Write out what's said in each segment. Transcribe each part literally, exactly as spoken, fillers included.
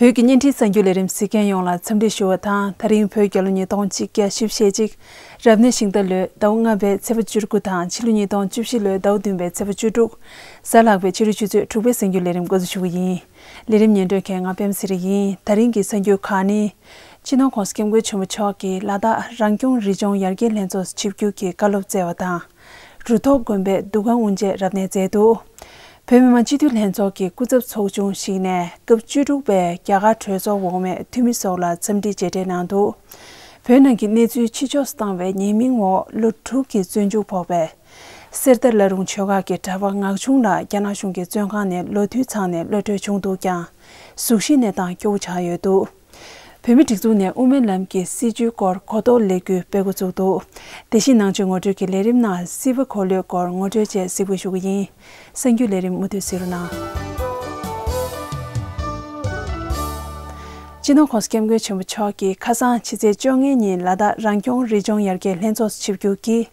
བོད་ཀྱི་བརྙན་འཕྲིན་གསར་འགྱུར་ལས་རིམ་གཟིགས་མཁན་ཡོངས་ལ་འཚམས་འདྲི་ཞུ་བ་དང་། ད་རིང་བོད་རྒྱལ་ལོ་ཉིས་སྟོང་ཆིག་བརྒྱ་བཞི་བཅུ་ཞེ་གཅིག་རབ་གནས་ཤིང་རྟ་ལོའི་ཟླ་བ་ལྔ་པའི་ཚེས་པ་བཅུ་དགུ་དང་ཕྱི་ལོ་ཉིས་སྟོང་བཅུ་བཞི་ལོའི་ཟླ་བ་བདུན་པའི་ཚེས་པ་བཅུ་དྲུག་གཟའ་ལྷག་པའི་ཕྱི་དྲོ་ཆུ་ཚོད་དྲུག་པའི་གསར་འགྱུར་ལས་རིམ་འགོ་འཛུགས་ཞུ་གི་ཡིན། ལས་རིམ་སྙན་སྒྲོན་མཁན་ང་པད་མ་ཚེ་རིང་ཡིན། ད་རིང་གི་གསར་འགྱུར་ཁག་ནི། སྤྱི་ནོར་༸གོང་ས་༸སྐྱབས་མགོན་ཆེན་པོ་མཆོག་གིས་ལ་དྭགས་རང་སྐྱོང་རི་ལྗོངས་ཡར་རྒྱས་ལྷན་ཚོགས་ཆིབས་བསྒྱུར་གྱིས་བཀའ་སློབ་སྩལ་བ་དང་། རུ་ཐོག་དགོན་པའི་འདུ་ཁང་དབུ་འབྱེད་རབ་གནས་མཛད་འདུག་བོད་མི་མང་སྤྱི་འཐུས་ལྷན་ཚོགས་ཀྱི་སྐུ་ཚབ་ཚོགས་ཆུང་ཞིག་ནས་སྐབས་བཅུ་དྲུག་པའི་རྒྱ་གར་གྲོས་ཚོགས་འོག་མའི་འཐུས་མི་སོགས་ལ་འཚམས་འདྲི་རྗེས་འབྲེལ་གནང་འདུག་བོད་ནང་གི་གནས་ཚུལ་ཕྱི་ཕྱོགས་སུ་བཏང་བའི་ཉེས་མིང་འོག་ལོ་དྲུག་གི་བཙོན་འཇུག་ཕོག་པའི་གསེར་རྟ་བླ་རུང་ཆོས་སྒར་གྱི་གྲྭ་པ་ངག་ཆུང་ལགས་རྒྱ་ནག་གཞུང་གི་བཙོན་ཁང་ནས་ལོ་དུས་ཚང་ནས་གློད་གྲོལ་བྱུང་འདུག་ཀྱང་། གཟུགས་གཞིའི་གནས་སྟངས་སྐྱོ་བོ་ཆགས་ཡོད་འདུག་བོད་མིའི་སྒྲིག་འཛུགས་ནས་དབུ་མའི་ལམ་གྱི་སྲིད་བྱུས་སྐོར་གོ་རྟོགས་སླེབས་རྒྱུའི་སྤེལ་འགོ་བཙུགས་འདུག་དེ་བཞིན་ནང་ཆོས་ངོ་སྤྲོད་ཀྱི་ལས་རིམ་ནང་སྲིད་པ་འཁོར་ལོའི་སྐོར་ངོ་སྤྲོད་བཅས་གཟིགས་འབུལ་ཞུ་གི་ཡིན། གསར་འགྱུར་ལས་རིམ་མུ་མཐུད་གཟིགས་རོགས་གནང་། སྤྱི་ནོར་༸གོང་ས་༸སྐྱབས་མགོན་ཆེན་པོ་མཆོག་གིས་ཁ་སང་ཕྱི་ཚེས་བཅོ་ལྔ་ཉིན་ལ་དྭགས་རང་སྐྱོང་རི་ལྗོངས་ཡར་རྒྱས་ལྷན་ཚོགས་སུ་ཆིབས་བསྒྱུར་གྱིས།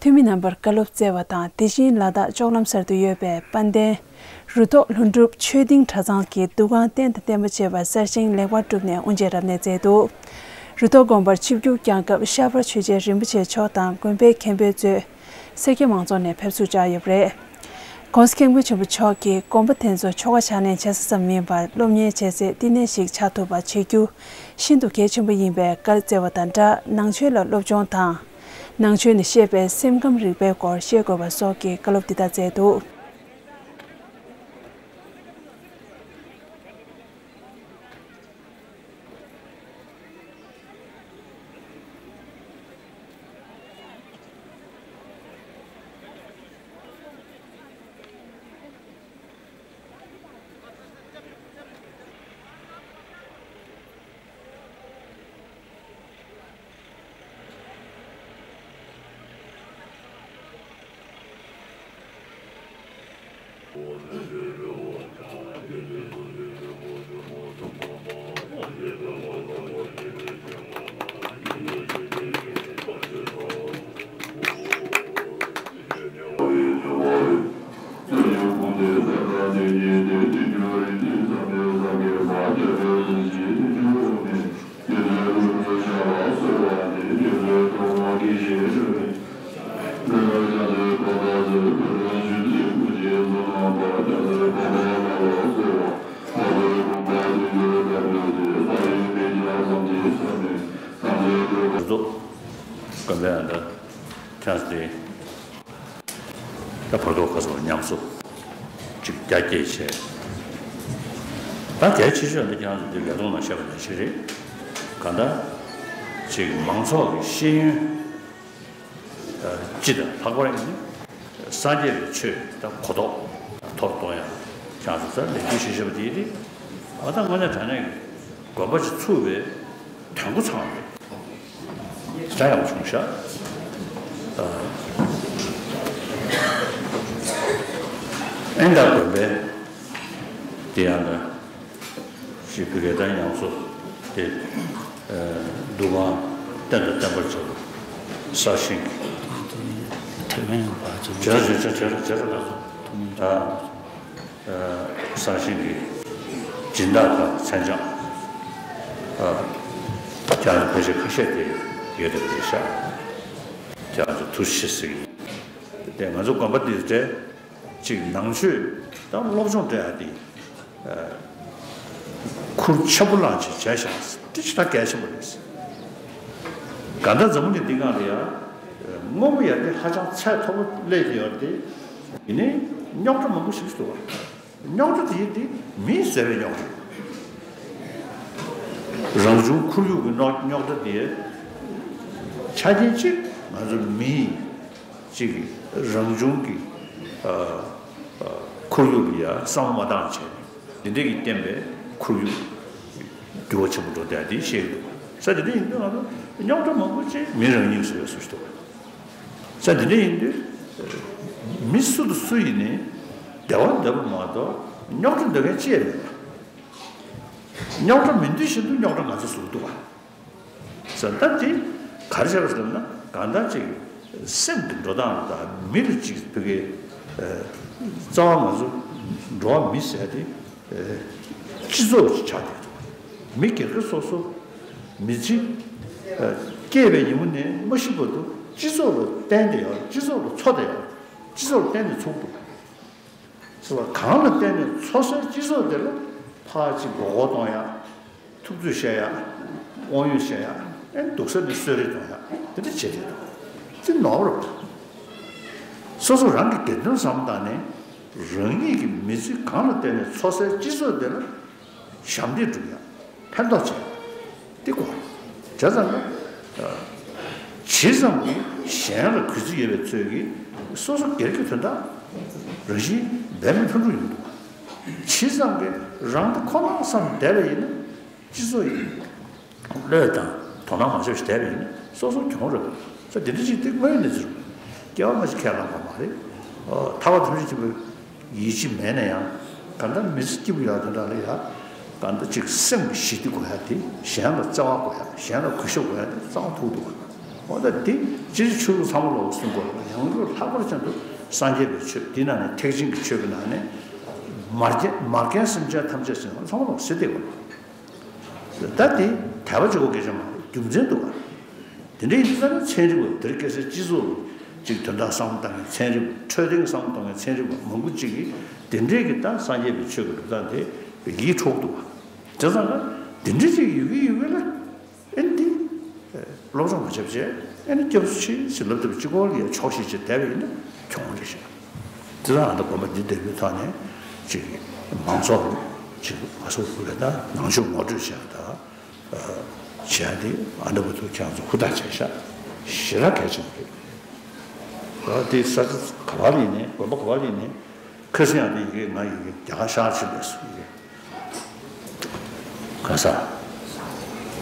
འཐུས་མི་རྣམ་པར་བཀའ་སློབ་སྩལ་བ་དང་། དེ་བཞིན་ལ་དྭགས་ལྕོག་ལམ་གསར་དུ་ཡོད་པའི་དཔལ་ལྡན་རུ་ཐོག་ལྷུན་གྲུབ་ཆོས་སྡིངས་གྲྭ་ཚང་གི་འདུ་ཁང་རྟེན་དང་བརྟེན་པ་བཅས་པ་གསར་བཞེངས་ལེགས་པར་གྲུབ་ནས་དབུ་འབྱེད་རབ་གནས་མཛད་འདུག་རུ་ཐོག་དགོན་པར་ཆིབས་བསྒྱུར་བསྐྱངས་སྐབས་ཤར་པ་ཆོས་རྒྱལ་རིན་པོ་ཆེ་མཆོག་དང་དགོན་པའི་མཁན་པོས་གཙོས་སེར་སྐྱ་མང་ཚོགས་ནས་ཕེབས་བསུ་བཅར་ཡོད་པ་རེད། ༸གོང་ས་༸སྐྱབས་མགོན་ཆེན་པོ་མཆོག་གིས་དགོན་པ་དེ་ཚོ་ཆོ་ག་ཕྱག་ལེན་བྱེད་ས་ཙམ་མིན་པར་སློབ་གཉེར་བྱེད་སའི་བསྟི་གནས་ཤིག་ཆགས་ཐུབ་པ་བྱེད་རྒྱུ་ཤིན་ཏུ་གལ་ཆེན་པོ་ཡིན་པའི་བཀའ་སྩལ་བ་དང་སྦྲགས། ནང་ཆོས་ལ་སློབ་སྦྱོང་དང་། ནང་ཆོས་ནས་བཤད་པའི་སེམས་ཁམས་རིག་པའི་སྐོར་ཤེས་དགོས་པ་སོགས་ཀྱི་བཀའ་སློབ་འདི་ལྟར་སྩལ་འདུག་ད་བར་དུ་ཁ་སང་ཉམས་གསོ་ཅིག་རྒྱ་སྐྱེད་བྱས། ད་གལ་ཆེ་ཤོས་འདི་ཁྱེད་རང་ཚོ་འདི་ལས་རོགས་ནང་བཤད་པ་ནང་བཞིན་རེད། གང་ལྟར་ཅིག་མང་ཚོགས་ཀྱི་ཤེས་ཡོན་སྤྱི་དང་ལྷག་པར་ཡིན་སངས་རྒྱས་པའི་ཆོས་དང་གོ་རྟོགས་མཐོར་གཏོང་ཡག་ཁྱེད་རང་ཚོ་ལས་འགུལ་ཞིག་བྱས་པ་དེ་རེད། ཨ་ད་དངོས་གནས་དྲང་གནས་ཀྱི་དགོན་པ་ཅིག་ཚུགས་པའི་དོན་གོ་ཚང་རེད། ཞེ་དྲག་ཡག་པོ་བྱུང་ཤག་ཨེ་འདྲ་དགོན་པའི་དེ་ཡང་ན་ཞིག་བོད་སྐད་དང་ཉམས་གསོ་དེ་འདུ་ཁང་རྟེན་དང་བརྟེན་པར་བྱ་བ་གསར་བཞེངས་ཀྱི་དེ་མིན་བར་ཆད་བྱས་ར་བྱས་ར་བྱས་ར་བྱས་ར་ལགས་སོ། ཐུགས་སྨོན་གསར་བཞེངས་ཀྱི་སྦྱིན་བདག་དང་མཚན་བྱང་ཁྱེད་རང་ཕལ་ཆེར་ཁ་ཤས་དེ་ཡོད་དེ་རེད་ཤག་ཁྱེད་རང་ཚོ་ཐུགས་རྗེ་ཆེ་ཟེར་གྱི་ཡིན། དེ་ང་ཚོ་དགོན་པ་འདི་རེད་ཅིག་ནང་ཆོས་དང་སློབ་སྦྱོང་སྤྲད་ཡ་དེ་ཁུར་ཆེན་པོ་བླངས་བྱས་བྱས་ཤག་དེ་ཅི་ད་གལ་ཆེན་པོ་རེད། གང་ལྟར་འཛམ་བུ་གླིང་འདི་སྒང་ལ་ཡ་དངོས་པོ་ཡ་དེ་ཧ་ཅང་ཚད་མཐོ་པོ་སླེབས་ཀྱི་ཡོད་རེད་དེ། ཡིན་ནའི་རྙོག་དྲ་མང་པོ་ཞིག་འདུག་བ། རྙོག་དྲ་དེ་དེ་མིས་བཟོས་པའི་རྙོག་དྲ། རང་བྱུང་ཁོར་ཡུག་གི་རྙོག་རྙོག་དྲ་དེ་ཆ་རྐྱེན་གཅིག་ང་ཚོ་མིའི་གཅིག་རང་བྱུང་གི་ཨ་ཨ་ཁོར་ཡུག་ལ་ཡ་བསམ་བློ་མ་བཏང་བྱས་འདི་འདྲ་གི་བསྟན་པའི་ཁོར་ཡུག་འགྱུར་བ་ཆེན་པོ་འགྲོ་བསྡད་དེ་བཤད་ཀྱི་འདུག་ས། དེ་འདྲ་ཡིན་དུས་ང་ཚོ་རྙོག་དྲ་མང་པོ་ཅིག་མི་རང་ཉིད་བཟོས་པའི་བཟོ་ཞིག་འདུག་བ། ས་འདི་འདྲ་ཡིན་དུས་མི་སུ་དང་སུ་ཡིན་ནའི་བདེ་བ་འདོད་པ་མ་གཏོགས་རྙོག་དྲ་འདོད་མཁན་ཅི་ཡང་མེད་པ། རྙོག་དྲ་མི་འདོད་བཞིན་དུ་རྙོག་དྲ་ང་ཚོ་བཟོ་གི་འདུག་བ། ས་ད་དེ་ག་རེ་བྱས་པ་ཟེར་ན་གང་ལྟར་ཅིག་སེམས་ཀྱི་འགྲོ་སྟངས་དང་མི་ལ་ཅིག་བོད་སྐད་རྩ་བ་ང་ཚོ་འགྲོ་བ་མི་ཟེར་ཡ་དེ་སྤྱི་ཚོགས་ཅིག་ཆགས་བསྡད་འདུག་བ། མི་སྒེར་གྱི་སོ་སོ་མི་ཚེ་ཨ་སྐྱེས་པའི་ཉིན་མོ་ནས་མ་ཤི་བར་དུ་སྤྱི་ཚོགས་ལ་བརྟེན་ཏེ་ཡོད། སྤྱི་ཚོགས་ལ་འཚོ་སྟེ་ཡོད། སྤྱི་ཚོགས་ལ་བརྟེན་ནས་འཚོ་གི་འདུག། ཟེར་བ་གང་ལ་བརྟེན་ནས་འཚོ་སའི་སྤྱི་ཚོགས་དེ་ལ་ཕར་ཅིག་མགོ་སྐོར་གཏོང་ཡག། ཐུབ་ཚོད་བཤད་ཡག། དབང་ཡོད་བཤད་ཡག། ཨེ་སྡུག་ས་ནས་གསོད་རེས་གཏོང་ཡག་དེ་འདྲ་བྱེད་བསྡད་འདུག། དེ་ནོར་བ་རེད། སོ་སོ་རང་གི་སྒེར་དོན་བསམ་བློ་བཏང་ནས་རང་ཉིད་ཀྱི་མི་ཚེ་གང་ལ་བརྟེན་ནས་འཚོ་སའི་སྤྱི་ཚོགས་དེ་ལ་ཞབས་འདེགས་སྒྲུབ་ཡག། ཕན་ཐོགས་བྱེད་ཡག་དེ་དགོས། བྱས་ཙང་ན་ཇི་ཙམ་གྱིས་གཞན་ལ་གུས་བརྩི་ཡོད་པའི་ཚོད་ཀྱིས་སོ་སོ་སྒེར་གྱི་དོན་དག་རང་བཞིན་འབད་མེད་ལྷུན་གྲུབ་ཡོང་འདུག། ཇི་ཙམ་གྱིས་རང་གི་ཁོ་ན་བསམ་བསྡད་པ་ཡིན་ན། སྤྱི་ཚོགས་ཡིན། བློས་བཏང་དོ་སྣང་མ་བྱས་པ་ཞིག་བསྡད་པ་ཡིན་ན་སོ་སོ་གྱོང་རེད། ས་དེ་འདྲ་ཞིག་དེ་དངོས་ཡོད་གནས་ཚུལ་རེད། སྐྱེ་བ་སྔ་ཕྱི་ཁས་བླངས་པ་མ་རེད། ཨོ་ཐར་པ་ཐམས་ཅད་མཁྱེན་པའི་ཡིད་ཆེས་མེད་ན་ཡང་གང་ལྟར་མི་ཚེ་སྐྱིད་པོ་ཡག་དོན་དག་ལ་ཡ་གང་ལྟར་ཅིག་སེམས་ཀྱི་ཞི་བདེ་དགོས་ཡ་དེ་གཞན་ལ་བརྩེ་བ་དགོས་ཡ་གཞན་ལ་གུས་ཞབས་དགོས་ཡ་དེ་རྩ་བ་ཐུག་འདུག། འོ་ད་དེ་སྤྱིར་ཆོས་ལུགས་ཚང་མ་ལོག་གསུང་དགོས་ལ་ཡང་སྒོས་ལྷག་པར་ཅན་དུ་སངས་རྒྱས་པའི་ཆོས་དེ་ནང་ནས་ཐེག་ཆེན་གྱི་ཆོས་ཀྱི་ནང་ནས་མ་རྒན་མ་རྒན་སེམས་ཅན་ཐམས་ཅད་ཟེར་བ་ཚང་མ་ལོག་ཟེར་བསྡད་དགོས། ད་དེ་དད་པ་གཅིག་པོ་སྐད་ཆ་མ་རེད། རྒྱུ་མཚན་འདུག་ག། དེ་འདྲ་ཡིན་དུས་ཙང་ན་ཚན་རིག་པ་དེར་སྐད་ཆ་སྤྱི་ཚོགས་ལ་ཅིག་དོན་དག་བསམ་བློ་བཏང་མཁན་ཚན་རིག་པ་འཕྲོད་བསྟེན་བསམ་བློ་གཏོང་མཁན་ཚན་རིག་པ་མང་པོ་ཅིག་གིས་དེ་འདྲའི་གི་ད་སངས་རྒྱས་པའི་ཆོས་ཀྱི་སྒྲུབ་སྟངས་དེ་ཡིད་འཕྲོག་འདུག་ག། བྱས་ཙང་ན་དེ་འདྲ་ཅིག་ཡོད་ཀྱི་ཡོད་ཀྱི་ལ། ཨེ་འདི། སློབ་སྦྱོང་མ་བྱས་པ་བྱས། ཨེ་ནི་སྐྱབས་སུ་མཆི་ཞེས་ལབ་ཐུབ་པའི་གཅིག་པོ་ལ་ཡང་ཆོག་ཤེས་བྱས་བསྡད་པ་ཡིན་ན་གྱོང་རེད་ཤག། དེ་དང་ཨ་ད་དགོན་པ་འདི་འདྲ་པོའི་ཐོག་ནས་ཅིག་མང་ཚོགས་ཅིག་ང་ཚོ་ལ་ད་ནང་ཆོས་ངོ་སྤྲོད་བྱས་པ་དང་། བྱས་ཏེ་ཨ་འདྲ་པོ་ཐུགས་ཁྱེད་ཚོ་ཧུར་ཐག་བྱས་ཤག་ཞེ་དྲག་གལ་ཆེན་པོ་རེད། ཨ་དེ་ས་ཆ་ག་བ་ལ་ཡིན་ནའི་དགོན་པ་ག་བ་ལ་ཡིན་ནའི་ཁ་སང་ཡང་དེ་ཡི་གེ་ང་ཡི་གེ་རྒྱ་གར་ཤར་ཕྱིན་པས་སུ་ཡི་གེ Kasa.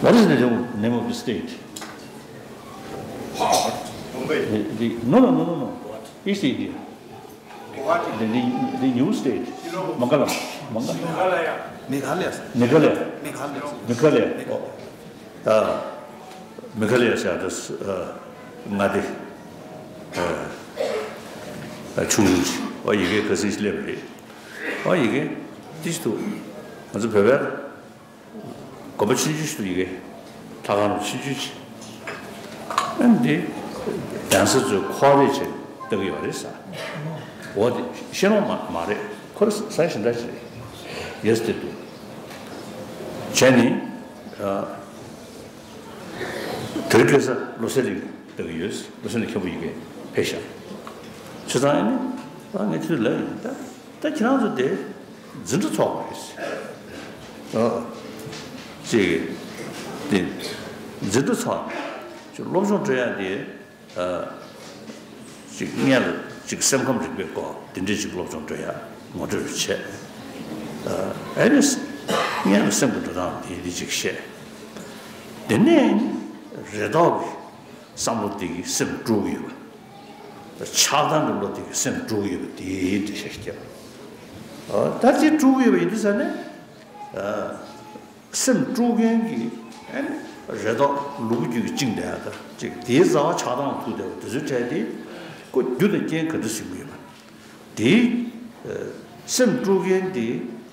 What is the name of the state? Mumbai. The, the, no, no, no, no, no. East India. The, the, the new state. Mangalam. Mangalam. Meghalaya. Meghalaya. Meghalaya. Meghalaya. Oh. Ah, Meghalaya ཟེར་ཡ་ད་མངའ་སྡེ་ཆུང་ཆུང་ཅིག་ཨོ་ཡི་གེ་ཁ་སང་ཞིག་སླེབས་པ་རེད། ཨོ་ཡི་གེ་ཏིས་ཏུ་ང་ཚོ་བོད་པའི་དགོན་པ་ཆུང་ཆུང་ཞིག་ཏུ་ཡི་གེ་ལྷ་ཁང་ཆུང་ཆུང་ཅིག་ཨ་འདི་གདན་ས་ཚོས་ཁོ་རེ་བྱས་ལྟ་གི་ཡོད་རེད་ས། འོ་དེ་ཤེས་རོགས་མ་མ་རེད། ཁོ་རེ་ས་གཞན་དག་ཅིག་རེད། ཡེས་དེ་འདུག་བྱས་ནི། དེ་རིང་ཁ་སང་བློ་གསལ་གླིང་ལྟ་གི་ཡོད། བློ་གསལ་གླིང་མཁན་པོ་ཡི་གེ་ཕེབས་ཤག་བྱས་ཙང་ཨ་ནི་ཨ་ངས་ཁྱོད་ལབ་ཡིན། ད་ད་ཁྱེད་རང་ཚོ་དེ་འཛིན་གྲྭ་ཚོགས་པ་རེད། ཨ་ཅིག་དེ་འཛིན་གྲྭ་ཚོགས་པ་ཅིག་སློབ་སྦྱོང་སྤྲོད་ཡག་དེ། ཅིག་སྔོན་ལ་ཅིག་སེམས་ཁམས་རིག་པའི་སྐོར་དེ་འདྲའི་ཅིག་སློབ་སྦྱོང་སྤྲོད་ཡ་ངོ་སྤྲོད་བྱས། ཨ་ནི་སྔོན་ལ་སེམས་ཀྱི་འགྲོ་སྟངས་དེ་འདྲ་ཅིག་བཤད། དེ་ནས་རེ་དོགས་ཀྱི་བསམ་བློ་དེ་གིས་སེམས་དཀྲུག་གི་ཡོད་པ། ཆགས་སྡང་གི་བློ་དེ་གིས་སེམས་དཀྲུག་གི་ཡོད་པ་དེ་འདྲ་བཤད་ཀྱི། ད་དེ་དཀྲུག་གི་ཡོད་པ་ཡིན་དུས་ཙང་ནས། སེམས་དཀྲུག་མཁན་གྱི་ཨ་ནི་རེ་དོགས་ལུ་གུ་རྒྱུད་ཀྱི་བཅིངས་བསྡད་ཡ་ད་ཅིག་དེའི་རྩ་བ་ཆགས་སྡང་ཐུག་བསྡད་པ་དེ་ཚོའི་གྲས་དེ་ཁོ་རྒྱུ་དང་རྐྱེན་ག་འདྲ་ཟིན་གྱི་ཡོད་པ། དེའི་སེམས་དཀྲུག་མཁན་དེ་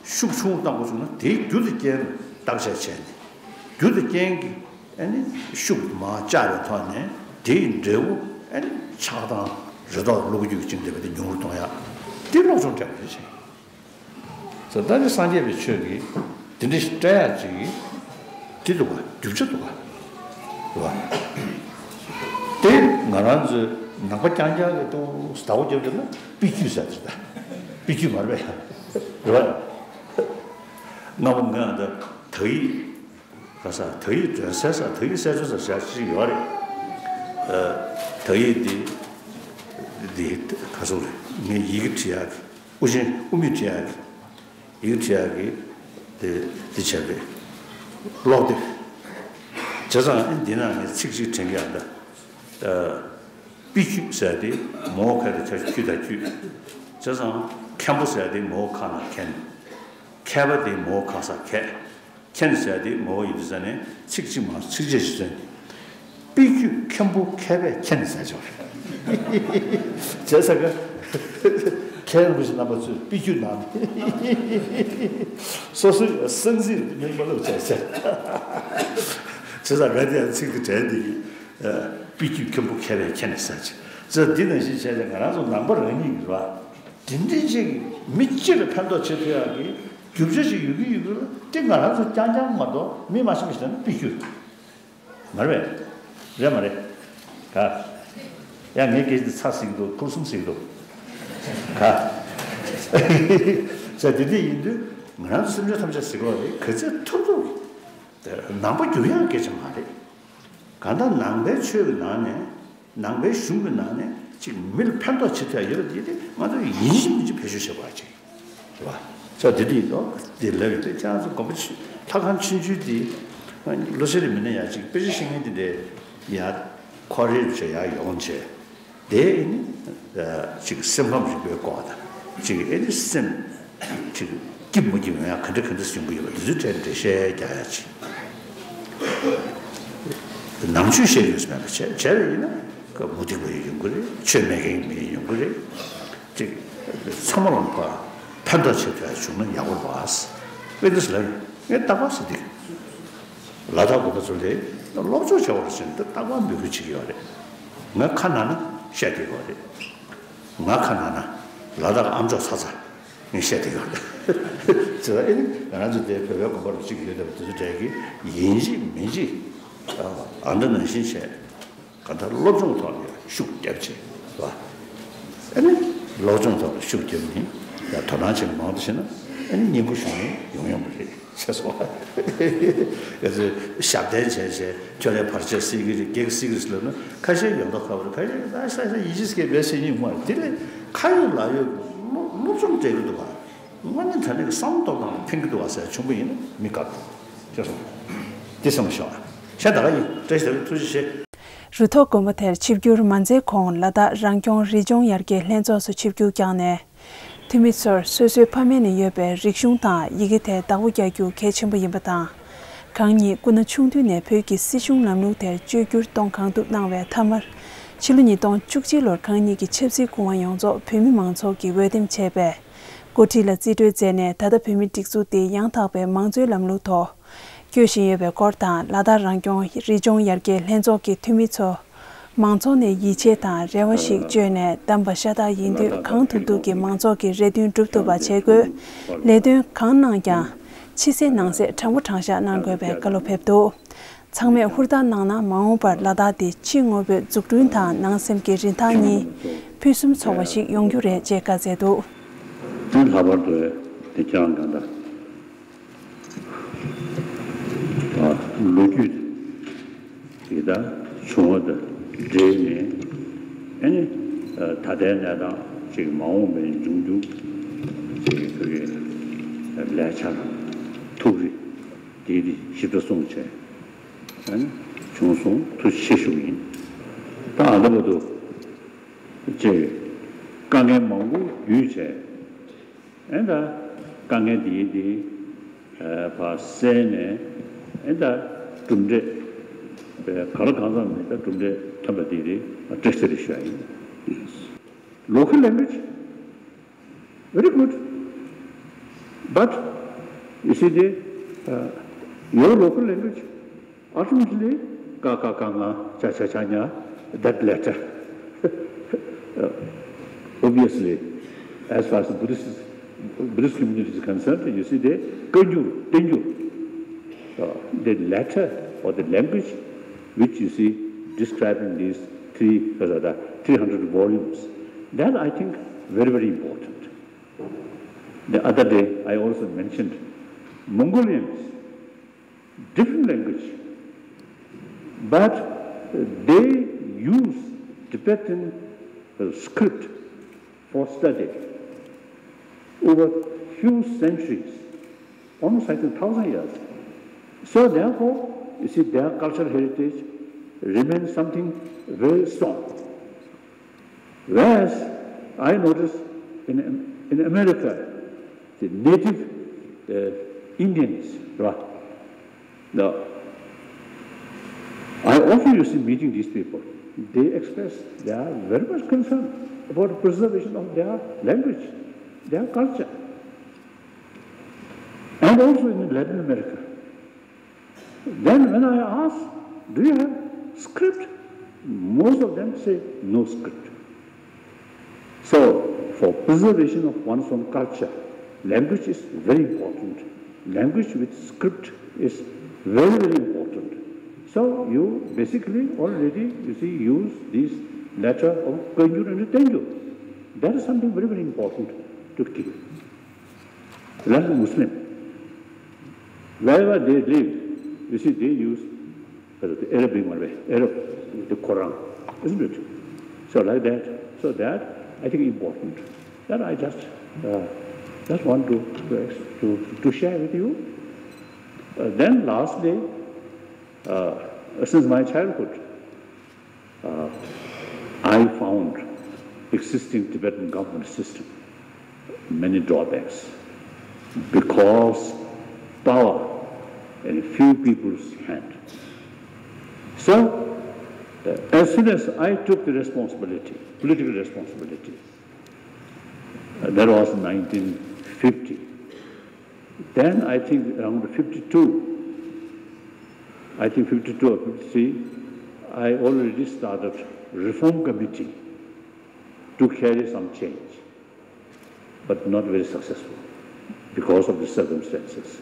ཤུགས་ཆུང་བཏང་དགོས་བྱུང་ན་དེའི་རྒྱུ་དང་རྐྱེན་བརྟག་དཔྱད་བྱས་ནས་རྒྱུ་དང་རྐྱེན་གྱི་ཨ་ནི་ཤུགས་མར་བཅག་པའི་ཐོག་ནས་དེའི་འབྲས་བུ་ཨ་ནི་ཆགས་སྡང་རེ་དོགས་ལུ་གུ་རྒྱུད་ཀྱི་བཅིངས་བསྡད་པ་དེ་ཉུང་རུ་གཏོང་ཡ་དེ་སློབ་སྦྱོང་སྤྲད་དགོས་ཀྱི་ཆེ། ཟེར་ད་ནི་སངས་རྒྱས་པའི་ཆོས་ཀྱི་དེ་འདྲ་ཞིག་སྤྲད་ཡག་ཅིག་གི་དེ་འདུག་ག་རྒྱུ་ཆ་འདུག་ག་རེད་བ། དེ་ང་རང་ཚོའི་ནང་པ་རྐྱང་རྐྱང་གི་ཏུ་ཟླ་བོ་རྒྱབ་ཀྱི་ན་པི་ཅུ་ཟེར་ཏེ་ད་པི་ཅུ་མ་རེད་པས་རེད་བ། སྔ་མོ་ང་ད་དག་ཡིག་ག་ས་དག་ཡིག་སྒྲོན་གསལ་ས་དག་ཡིག་གསལ་སྒྲོན་ས་ཞག་ཅིག་ཡོད་རེད། དག་ཡིག་འདི་འདི་ག་སོ་རེད་ངས་ཡི་གེ་བྲིས་ཡག་གི་དབུ་ཅན་དབུ་མེད་བྲིས་ཡག་གི་ཡིག་བྲིས་ཡག་གི་དེ་དེ་བྱས་པའི་ཀློག་དེབ། བྱས་ཙང་ཨེ་འདི་ན་ངས་ཚིག་གཅིག་དྲན་གྱི་ཡང་ད། པི་ཅུ་ཟེར་ཏེ་མོ་ཁ་དེ་ཆ་ཁྱུ་དང་ཁྱུ། བྱས་ཙང་མཁན་པོ་ཟེར་ཏེ་མོ་ཁ་ན་མཁན། མཁས་པ་དེ་མོ་ཁ་ས་མཁས། མཁན་ཟེར་ཏེ་མོ་ཡིན་དུས་ས་ནས་ཚིག་གཅིག་མ་ཚིག་བཅད་ཞིག་བཟོས་ནས། པི་ཅུ་མཁན་པོ་མཁས་པས་མཁྱེན་ཟེར་ཆོག་རེད། བྱས་ཙང་ཀ་ མཁན་རིན་པོ་ཆེ་རྣམ་པ་ཚོས་དཔེ་བརྒྱུད་གནང་སྟེ། སོ་སོའི་གསང་ཚིག་མིག་མ་ལོག་བྱས་བྱས། བྱས་ཙང་ང་དེ་ཡང་ཚིག་དེ་དྲན་དེ་གི། དཔེ་བརྒྱུད་མཁན་པོ་མཁས་པས་མཁྱེན་ནས་ཟེར་བྱས། ཙང་འདི་ནང་བཞིན་བྱས་ཙང་ང་རང་ཚོ་ནང་པ་རང་ཉིད་ཀྱི་རེད་བ། དེ་འདྲའི་ཅིག་མི་སྤྱི་ལ་ཕན་ཐོགས་བྱེད་ཐུབ་ཡག་གི་རྒྱུ་ཆ་ཞིག་ཡོད་ཀྱི་ཡོད་ཀྱི་རེད་དེ། ང་རང་ཚོ་རྐྱང་རྐྱང་མ་གཏོགས་མི་མང་ཤོས་ཤིག་ལ་ནི་དཔེ་བརྒྱུད། མ་རེད་པས། རེད་མ་རེད། ག་ཡ་ངའི་སྐད་ཆ་ཚ་ཟིག་འདུག་ཕུར་གསུམ་ཟིག་འདུག་ག་ཟེར་དེ་འདྲ་ཡིན་དུས་ང་རང་ཚོ་སེམས་ཅན་ཐམས་ཅད་ཟེར་གོ་རེད། ག་ཚད་ཐུབ་ཐུབ་ནང་པ་འགྱུར་ཡག་སྐད་ཆ་མ་རེད། གང་ལྟར་ནང་པའི་ཆོས་ཀྱི་ནང་ནས། ནང་པའི་གཞུང་གི་ནང་ནས་ཅིག་མི་ལ་ཕན་ཐོགས་བྱེད་ཐུབ་ཡ་ཡོད་པ་དེ་དེ་ང་ཚོ་ཡིན་གཅིག་མིན་གཅིག་བེད་སྤྱོད་བྱེད་དགོས་ཅིག་རེད་བ། ཚོ་དེ་དུས་ལོ་དེ་ལབ་ཡོད་དེ། ཁྱེད་རང་ཚོ་དགོན་པ་ཆུ་ལྷ་ཁང་ཆུང་ཆུང་དེ་ལོ་སེ་རེ་མི་ནས་ཡ་ཅིག་དཔེ་ཆ་ཤེས་མཁན་དེ་འདྲས་ཡ་ཁོ་རེ་བྱས་ཡ་ཡོང་བྱས། དེ་ནི་ཅིག་སེམས་ཁམས་རིག་པའི་སྐོར་དང་ཅིག་ཨེ་ནི་སེམས་ཅིག་སྐྱིད་མ་སྐྱིད་ཡོང་ཡ་ག་འདྲ་ག་འདྲ་ཡོང་གི་ཡོད་པ་དེ་ཚོའི་གྲས་འགྲེལ་བཤད་རྒྱག་ཡ་ཅིག་ནང་ཆོས་བཤད་རྒྱུ་མེད་པ་བྱས་བྱས་པ་ཡིན་ན་མུ་སྟེགས་པ་ཡོང་གི་རེད། ཆོས་མེད་མཁན་མི་ཡོང་གི་རེད། ཅིག་ཚང་མ་ལ་ཕ་ཕན་ཐོགས་བྱེད་ཐུབ་ཡ་བྱུང་ན་ཡག་པོ་རེད་པ། དཔེ་འདི་ལ་ངས་རྟག་པར་ཟེར་དེ། ལ་དྭགས་གོ་པ་ཚོ་ལས་སློབ་སྦྱོང་བྱ་བར་ཕྱིན་ཏེ་རྟག་པར་འབོད་སྐུལ་བྱེད་ཀྱི་ཡོད་རེད། ང་ཁ་ན་ན་བཤད་ཀྱི་ཡོད་རེད། ང་ཁ་ན་ན་ལ་དྭགས་ཨ་མཆོག་ཚ་ཚ་ངས་བཤད་ཀྱི་ཡོད་རེད། ཟེར་བ་ཨེ་ནི་ང་རང་ཚོ་དེ་བོད་པའི་དགོན་པ་རུ་གཅིག་ཡོད་དམ་དེ་ཚོ་གྲས་ཀྱི་ཡིན་གཅིག་མིན་གཅིག་ཨ་འདྲ་ནང་བཞིན་བྱས། གང་ལྟར་སློབ་སྦྱོང་ཐོག་ནས་ཤུགས་བརྒྱབ་ཆེད་རེད་བ། ཨ་ནི་སློབ་སྦྱོང་ཐོག་ལ་ཤུགས་བརྒྱབ་ནས་ཡང་དོ་སྣང་བྱེད་མང་དུ་བྱས་ན་ཨ་ནི་སྙིང་པོ་ཞུ་ནས་ཡོང་ཡོང་པ་རེད་ཟེར་སོང་བ། ཡ་ཚོས་ཞབས་བརྟན་བྱས་བྱས་ཁྱོད་རའི་བར་ཆད་སེལ་གྱི་རེད། གེགས་སེལ་གྱི་རེད་ལབ་ན་ཁ་ཤས་ཡོང་མདོག་ཁ་པོ་རེད། ཁ་ཤས་ད་ཤ་ཤ་ཡིད་ཆེས་སྐད་འབད་བཤད་ཉིན་མ་རེད། དེ་ལས་ཁ་ཡོད་ལག་ཡོད་སློབ་སློབ་སྦྱོང་སྤྲད་ཀྱི་འདུག་བ། དངོས་གནས་དྲང་གནས་ཀྱི་བསམ་བློ་གཏོང་སྟངས་ལ་ཕན་གྱི་འདུག་བ་ཟེར་བྱུང་པ་ཡིན་ན་མི་དགའ་འདུག་ཅེས་གསུངས། འདི་བསམ་བློ་ཤོག་ཤ་ད་ག་ཡིན་བཀྲ་ཤིས་བདེ་ལེགས། ཐུགས་རྗེ་ཆེ། རུ་ཐོག་དགོན་པ་དེར་ཆིབས་བསྒྱུར་མ་མཛད་གོང་། ལ་དྭགས་རང་སྐྱོང་རི་ལྗོངས་ཡར་རྒྱས་ལྷན་ཚོགས་སུ་ཆིབས་བསྒྱུར་བསྐྱངས་ནས། འཐུས་མི་ཚོར་སོ་སོའི་ཕ་མེས་ནས་ཡོད་པའི་རིག་གཞུང་དང་ཡི་གེ་ཐད་བདག་པོ་རྒྱག་རྒྱུ་གལ་ཆེན་པོ་ཡིན་པ་དང་། གང་ཉིད་སྐུ་ན་ཆུང་དུས་ནས་བོད་ཀྱི་སྲིད་གཞུང་ལམ་ལུགས་དེར་བཅོས་བསྒྱུར་གཏོང་གང་ཐུབ་གནང་བའི་མཐའ་མར། ཕྱི་ལོ་ཉིས་སྟོང་བཅུ་གཅིག་ལོར་གང་ཉིད་ཀྱི་ཆབ་སྲིད་སྐུ་དབང་ཡོངས་རྫོགས་བོད་མི་མང་ཚོགས་ཀྱིས་འོས་འདེམས་བྱས་པའི་འགོ་ཁྲིད་ལ་རྩིས་སྤྲོད་མཛད་ནས། ད་ལྟ་བོད་མིའི་སྒྲིག་འཛུགས་འདི་ཡང་དག་པའི་མང་གཙོའི་ལམ་ལུགས་ཐོག་སྐྱོད་བཞིན་ཡོད་པའི་སྐོར་དང་། ལ་དྭགས་རང་སྐྱོང་རི་ལྗོངས་ཡར་རྒྱས་ལྷན་ཚོགས་ཀྱི་འཐུས་མི་ཚོ་མང་ཚོགས་ནས་ཡིད་ཆེས་དང་རེ་བ་ཞིག་བཅོལ་ནས། གདམས་པ་ཤ་སྟག་ཡིན་དུས་གང་ཐུབ་ཐུབ་ཀྱིས་མང་ཚོགས་ཀྱི་རེ་འདུན་སྒྲུབ་ཐུབ་པ་བྱེད་དགོས། ལས་དོན་གང་གནང་ཀྱང་ཕྱི་གསལ་ནང་གསལ་དྲང་པོ་དྲང་བཞག་གནང་དགོས་པའི་བཀའ་སློབ་ཕེབས་འདུག་ཚང་མས་ཧུར་ཐག་གནང་ན་མ་འོངས་པར་ལ་དྭགས་འདི་ཕྱི་དངོས་པོའི་འཛུགས་སྐྲུན་དང་ནང་སེམས་ཀྱི་རིན་ཐང་གཉིས་ཕུན་སུམ་ཚོགས་པ་ཞིག་ཡོང་རྒྱུ་རེད་ཅེས་བཀའ་སྩལ་འདུག་དེ་ལྷག་པར་དུ་དེ་ཀྱང་གང་ལྟར་ལོ་རྒྱུས་ཀྱི་ད་བྱུང་བ་དང་འབྲེལ་ནས་ཨ་ནི་ད་ལྟའི་གནས་སྟངས་ཅིག་མ་འོངས་པའི་འབྱུང་འགྱུར་ཅིག་བོད་ཀྱི་ལས་འཆར་ཐུགས་རེ་དེ་ཞིབ་ཕྲ་གསུངས་བྱས། བྱུང་སོང་། ཐུགས་རྗེ་ཆེ་ཞུ་གི་ཡིན། ད་ཨ་ད་བར་དུ་ཅེས་དཀའ་ངལ་མང་པོ་བརྒྱུད་བྱས། ཨེ་ད་དཀའ་ངལ་དེའི་དེ་ཕར་བསལ་ནས་ཨེ་ད་གྲུབ་འབྲས་ག་ལ་གང་འཚམ་ནས་ད་གྲུབ་འབྲས་ཐོན་པ་དེ་རེད། བཀྲ་ཤིས་བདེ་ལེགས་ཞུ་ཡ་ཡིན། Local language, very good. But you see, the, uh, your local language, ultimately, ka, ka, ka, nga, cha, cha, cha, nya, that letter. Uh, obviously, as far as the Buddhist, Buddhist community is concerned, you see, the kanjur, tenjur, uh, the letter or the language which you see describing these three, uh, the three hundred volumes, that I think very, very important. The other day, I also mentioned Mongolians, different language, but they use Tibetan, uh, script for study over few centuries, almost, I think, thousand years. So therefore, you see, their cultural heritage remains something very strong. Whereas I notice in, in America, the native, uh, Indians, right? Now, I Often you see meeting these people, they express, they are very much concerned about preservation of their language, their culture, and also in Latin America. Then when I ask, "Do you have script?" Most of them say, "No script." So, for preservation of one's own culture, language is very important. Language with script is very, very important. So, you basically already, you see, use this letter of Koyunjuru and Tenjuru. That is something very, very important to keep. Like Muslim, wherever they live, you see, they use the Arabic one way, Arab, the Quran, isn't it? So like that, so that I think important. That I just, uh, just want to, to, to, to share with you. Uh, then lastly, uh, since my childhood, uh, I found existing Tibetan government system many drawbacks because power in few people's hand. So, uh, as soon as I took the responsibility, political responsibility, uh, that was nineteen fifty. Then I think around fifty-two, I think fifty-two or fifty-three, I already started reform committee to carry some change, but not very successful because of the circumstances.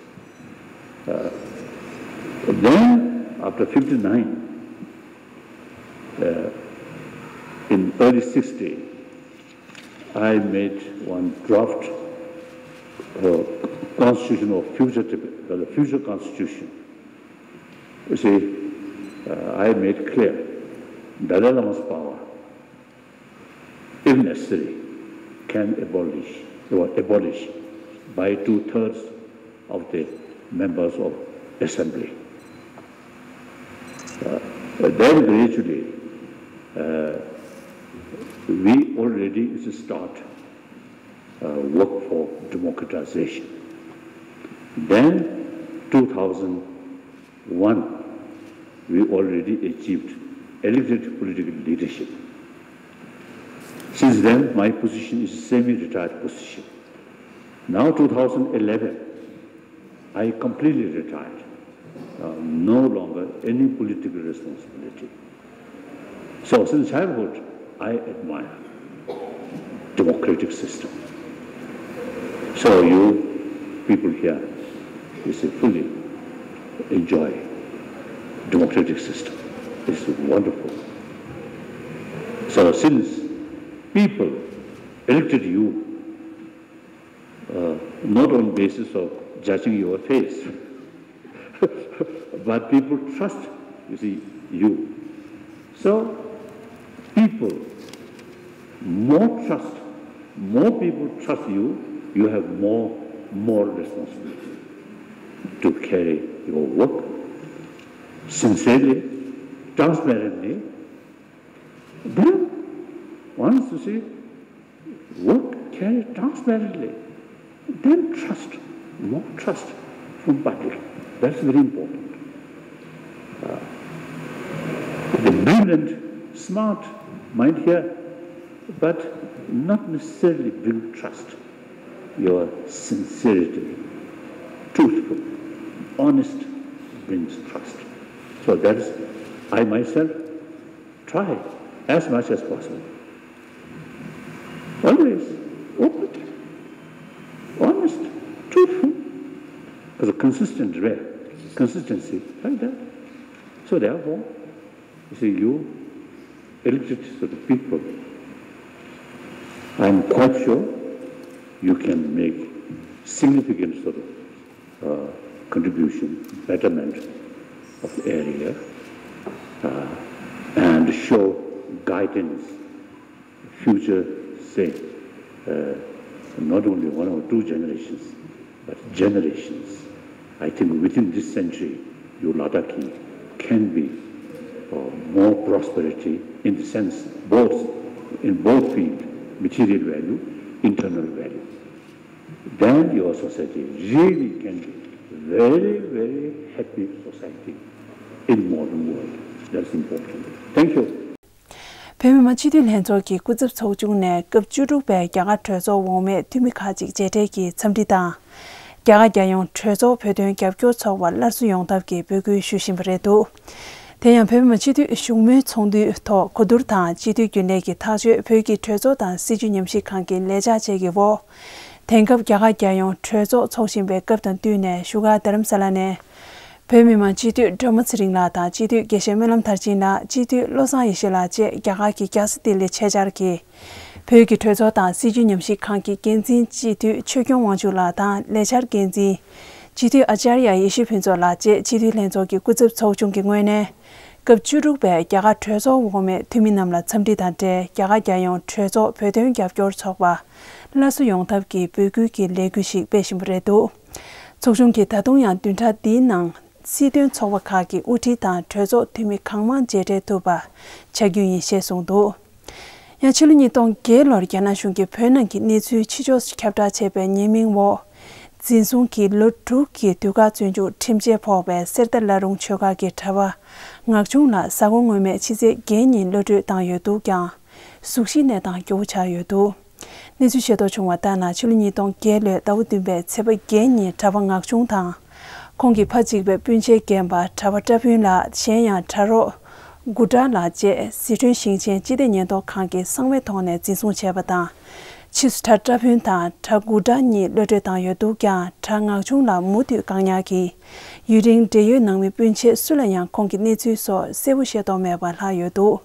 Uh, then after fifty-nine, uh, in early sixty, I made one draft, uh, constitution of future Tibet, uh, the future constitution. You see, uh, I made clear Dalai Lama's power, if necessary, can abolish or abolish by two-thirds of the members of assembly. Uh, then gradually, uh, we already start, uh, work for democratization. Then two thousand one, we already achieved elected political leadership. Since then, my position is a semi-retired position. Now, two thousand eleven, I completely retired. Uh, no longer any political responsibility. So, since childhood, I admire democratic system. So, you people here, you see, fully enjoy democratic system. It's wonderful. So, since people elected you, uh, not on basis of judging your face, but people trust, you see, you. So, people more trust, more people trust you, you have more, more responsibility to carry your work sincerely, transparently. Then, once you see work carried transparently, then trust, more trust from public. That's very important. Uh, the brilliant, smart mind here, but not necessarily build trust. Your sincerity, truthful, honest brings trust. So that is, I myself try as much as possible. Always open, honest, truthful, as a consistent way, consistency, like that. So therefore, you see, you elected sort of people, I'm quite sure you can make significant sort of, uh, contribution, betterment of the area, uh, and show guidance future, say, uh, not only one or two generations, but generations. I think within this century, your Ladakhi can be, uh, more prosperity in the sense both, in both fields, material value, internal value. Then your society really can be very, very happy society in modern world. That's important. Thank you. བོད་མི་མང་སྤྱི་འཐུས་ལྷན་ཚོགས་ཀྱི་སྐུ་ཚབ་ཚོགས་ཆུང་ནས་སྐབས་བཅུ་དྲུག་པའི་རྒྱ་གར་གྲོས་ཚོགས་འོག་མའི་འཐུས་མི་ཁག་ཅིག་མཇལ་འཕྲད་ཀྱིས་འཚམས་འདྲི་དང་། རྒྱ་གར་རྒྱལ་ཡོངས་གྲོས་ཚོགས་བོད་དོན་རྒྱབ་སྐྱོར་ཚོགས་པ་སླར་གསོ་ཡོང་ཐབས་ཀྱི་འབོད་སྐུལ་ཞུ་བཞིན་པ་རེད་འདུག་དེ་ཡང་བོད་མི་མང་སྤྱི་འཐུས་བཞུགས་མོལ་ཚོགས་འདུའི་ཐོག་གོ་བསྡུར་དང་སྤྱི་འཐུས་རྒྱུན་ལས་ཀྱི་ཐག་གཅོད་བོད་ཀྱི་གྲོས་ཚོགས་དང་སྲིད་བྱུས་ཉམས་ཞིབ་ཁང་གི་ལས་འཆར་བཅས་ཀྱི་འོག་དེང་སྐབས་རྒྱ་གར་རྒྱལ་ཡོངས་གྲོས་ཚོགས་འཚོགས་བཞིན་པའི་སྐབས་དང་བསྟུན་ནས་བཞུགས་སྒར་རྡ་རམ་ས་ལ་ནས། བོད་མི་མང་སྤྱི་འཐུས་སྒྲོལ་མ་ཚེ་རིང་ལགས་དང་སྤྱི་འཐུས་དགེ་བཤེས་སྨོན་ལམ་མཐར་ཕྱིན་ལགས། སྤྱི་འཐུས་བློ་བཟང་ཡེ་ཤེས་ལགས་བཅས་རྒྱ་གར་གྱི་རྒྱལ་ས་ལྡི་ལི་ཆེད་བཅར་གྱིས། བོད་ཀྱི་གྲོས་ཚོགས་དང་སྲིད་བྱུས་ཉམས་ཞིབ་ཁང་གི་འགན་འཛིན་སྤྱི་འཐུས་ཆོས་སྐྱོང་དབང་ཕྱུག་ལགས་དང་ལས་འཆར་འགན་འཛིན་སྤྱི་འཐུས་ཨ་ཅར་ཡ་ཡེ་ཤེས་ཕུན་ཚོགས་ལགས་བཅས་སྤྱི་འཐུས་ལྷན་ཚོགས་ཀྱི་སྐུ་ཚབ་ཚོགས་ཆུང་གི་ངོས་ནས། སྐབས་བཅུ་དྲུག་པའི་རྒྱ་གར་གྲོས་ཚོགས་འོག་མའི་འཐུས་མི་རྣམས་ལ་འཚམས་འདྲི་དང་འབྲེལ་རྒྱ་གར་རྒྱལ་ཡོངས་གྲོས་ཚོགས་བོད་དོན་རྒྱབ་སྐྱོར་ཚོགས་པ་སླར་གསོ་ཡོང་ཐབས་ཀྱི་འབོད་སྐུལ་གྱི་ལས་འགུལ་ཞིག་སྤེལ་བཞིན་པ་རེད་འདུག་ཚོགས་ཆུང་གིས་ད་དུང་ཡང་བདུན་ཕྲག་འདིའི་ནང་སྲིད་དོན་ཚོགས་པ་ཁག་གི་དབུ་ཁྲིད་དང་གྲོས་ཚོགས་འཐུས་མི་གང་མང་མཇལ་འཕྲད་ཐུབ་པ་ཆགས་རྒྱུ་ཡིན་ཞེས་གསུངས་འདུག་ཡང་ཕྱི་ལོ་ཉིས་སྟོང་བརྒྱད་ལོར་རྒྱ་ནག་གཞུང་གིས་བོད་ནང་གི་གནས་ཚུལ་ཕྱི་ཕྱོགས་སུ་ཁྱབ་བསྒྲགས་བྱས་པའི་ཉེས་མིང་འོག་འཛིན་བཟུང་གིས་ལོ་དྲུག་གི་དུས་བཀག་བཙོན་འཇུག་ཁྲིམས་ཆད་ཕོག་པའི་གསེར་རྟ་བླ་རུང་ཆོས་སྒར་གྱི་གྲྭ་པ་ངག་ཆུང་ལགས་གཟའ་འཁོར་སྔོན་མའི་ཕྱི་ཚེས་བརྒྱད་ཉིན་གློད་གྲོལ་བཏང་ཡོད་འདུག་ཀྱང་། གཟུགས་གཞིའི་གནས་སྟངས་སྐྱོ་བོ་ཆགས་ཡོད་འདུག་གནས་ཚུལ་ཤེས་རྟོགས་བྱུང་བ་ལྟར་ན་ཕྱི་ལོ་ཉིས་སྟོང་བརྒྱད་ལོའི་ཟླ་བ་བདུན་པའི་ཚེས་པ་བརྒྱད་ཉིན་གྲྭ་པ་ངག་ཆུང་དང་། ཁོང་གི་ཕ་གཅིག་པའི་སྤུན་མཆེད་རྒན་པ་གྲྭ་པ་བཀྲ་ཕུན་ལགས་གཞན་ཡང་གྲྭ་རོགས་དགུ་གྲྭ་ལགས་བཅས་ཟི་ཁྲོན་ཞིང་ཆེན་སྤྱི་བདེ་ཉེན་རྟོག་ཁང་གིས་གསང་བའི་ཐོག་ནས་འཛིན་བཟུང་བྱས་པ་དང་། ཕྱིས་སུ་གྲྭ་བཀྲ་ཕུན་དང་གྲྭ་དགུ་གྲྭ་གཉིས་གློད་གྲོལ་བཏང་ཡོད་འདུག་ཀྱང་གྲྭ་ངག་ཆུང་ལགས་མུ་མཐུད་བཀག་ཉར་གྱིས། ཡུན་རིང་བགྲེས་ཡོལ་གནང་མི་སྤུན་མཆེད་སུ་ལ་ཡང་ཁོང་གི་གནས་ཚུལ་སོགས་གསལ་པོ་ཤེས་རྟོགས་མེད་པར་ལྷག་ཡོད་འདུག་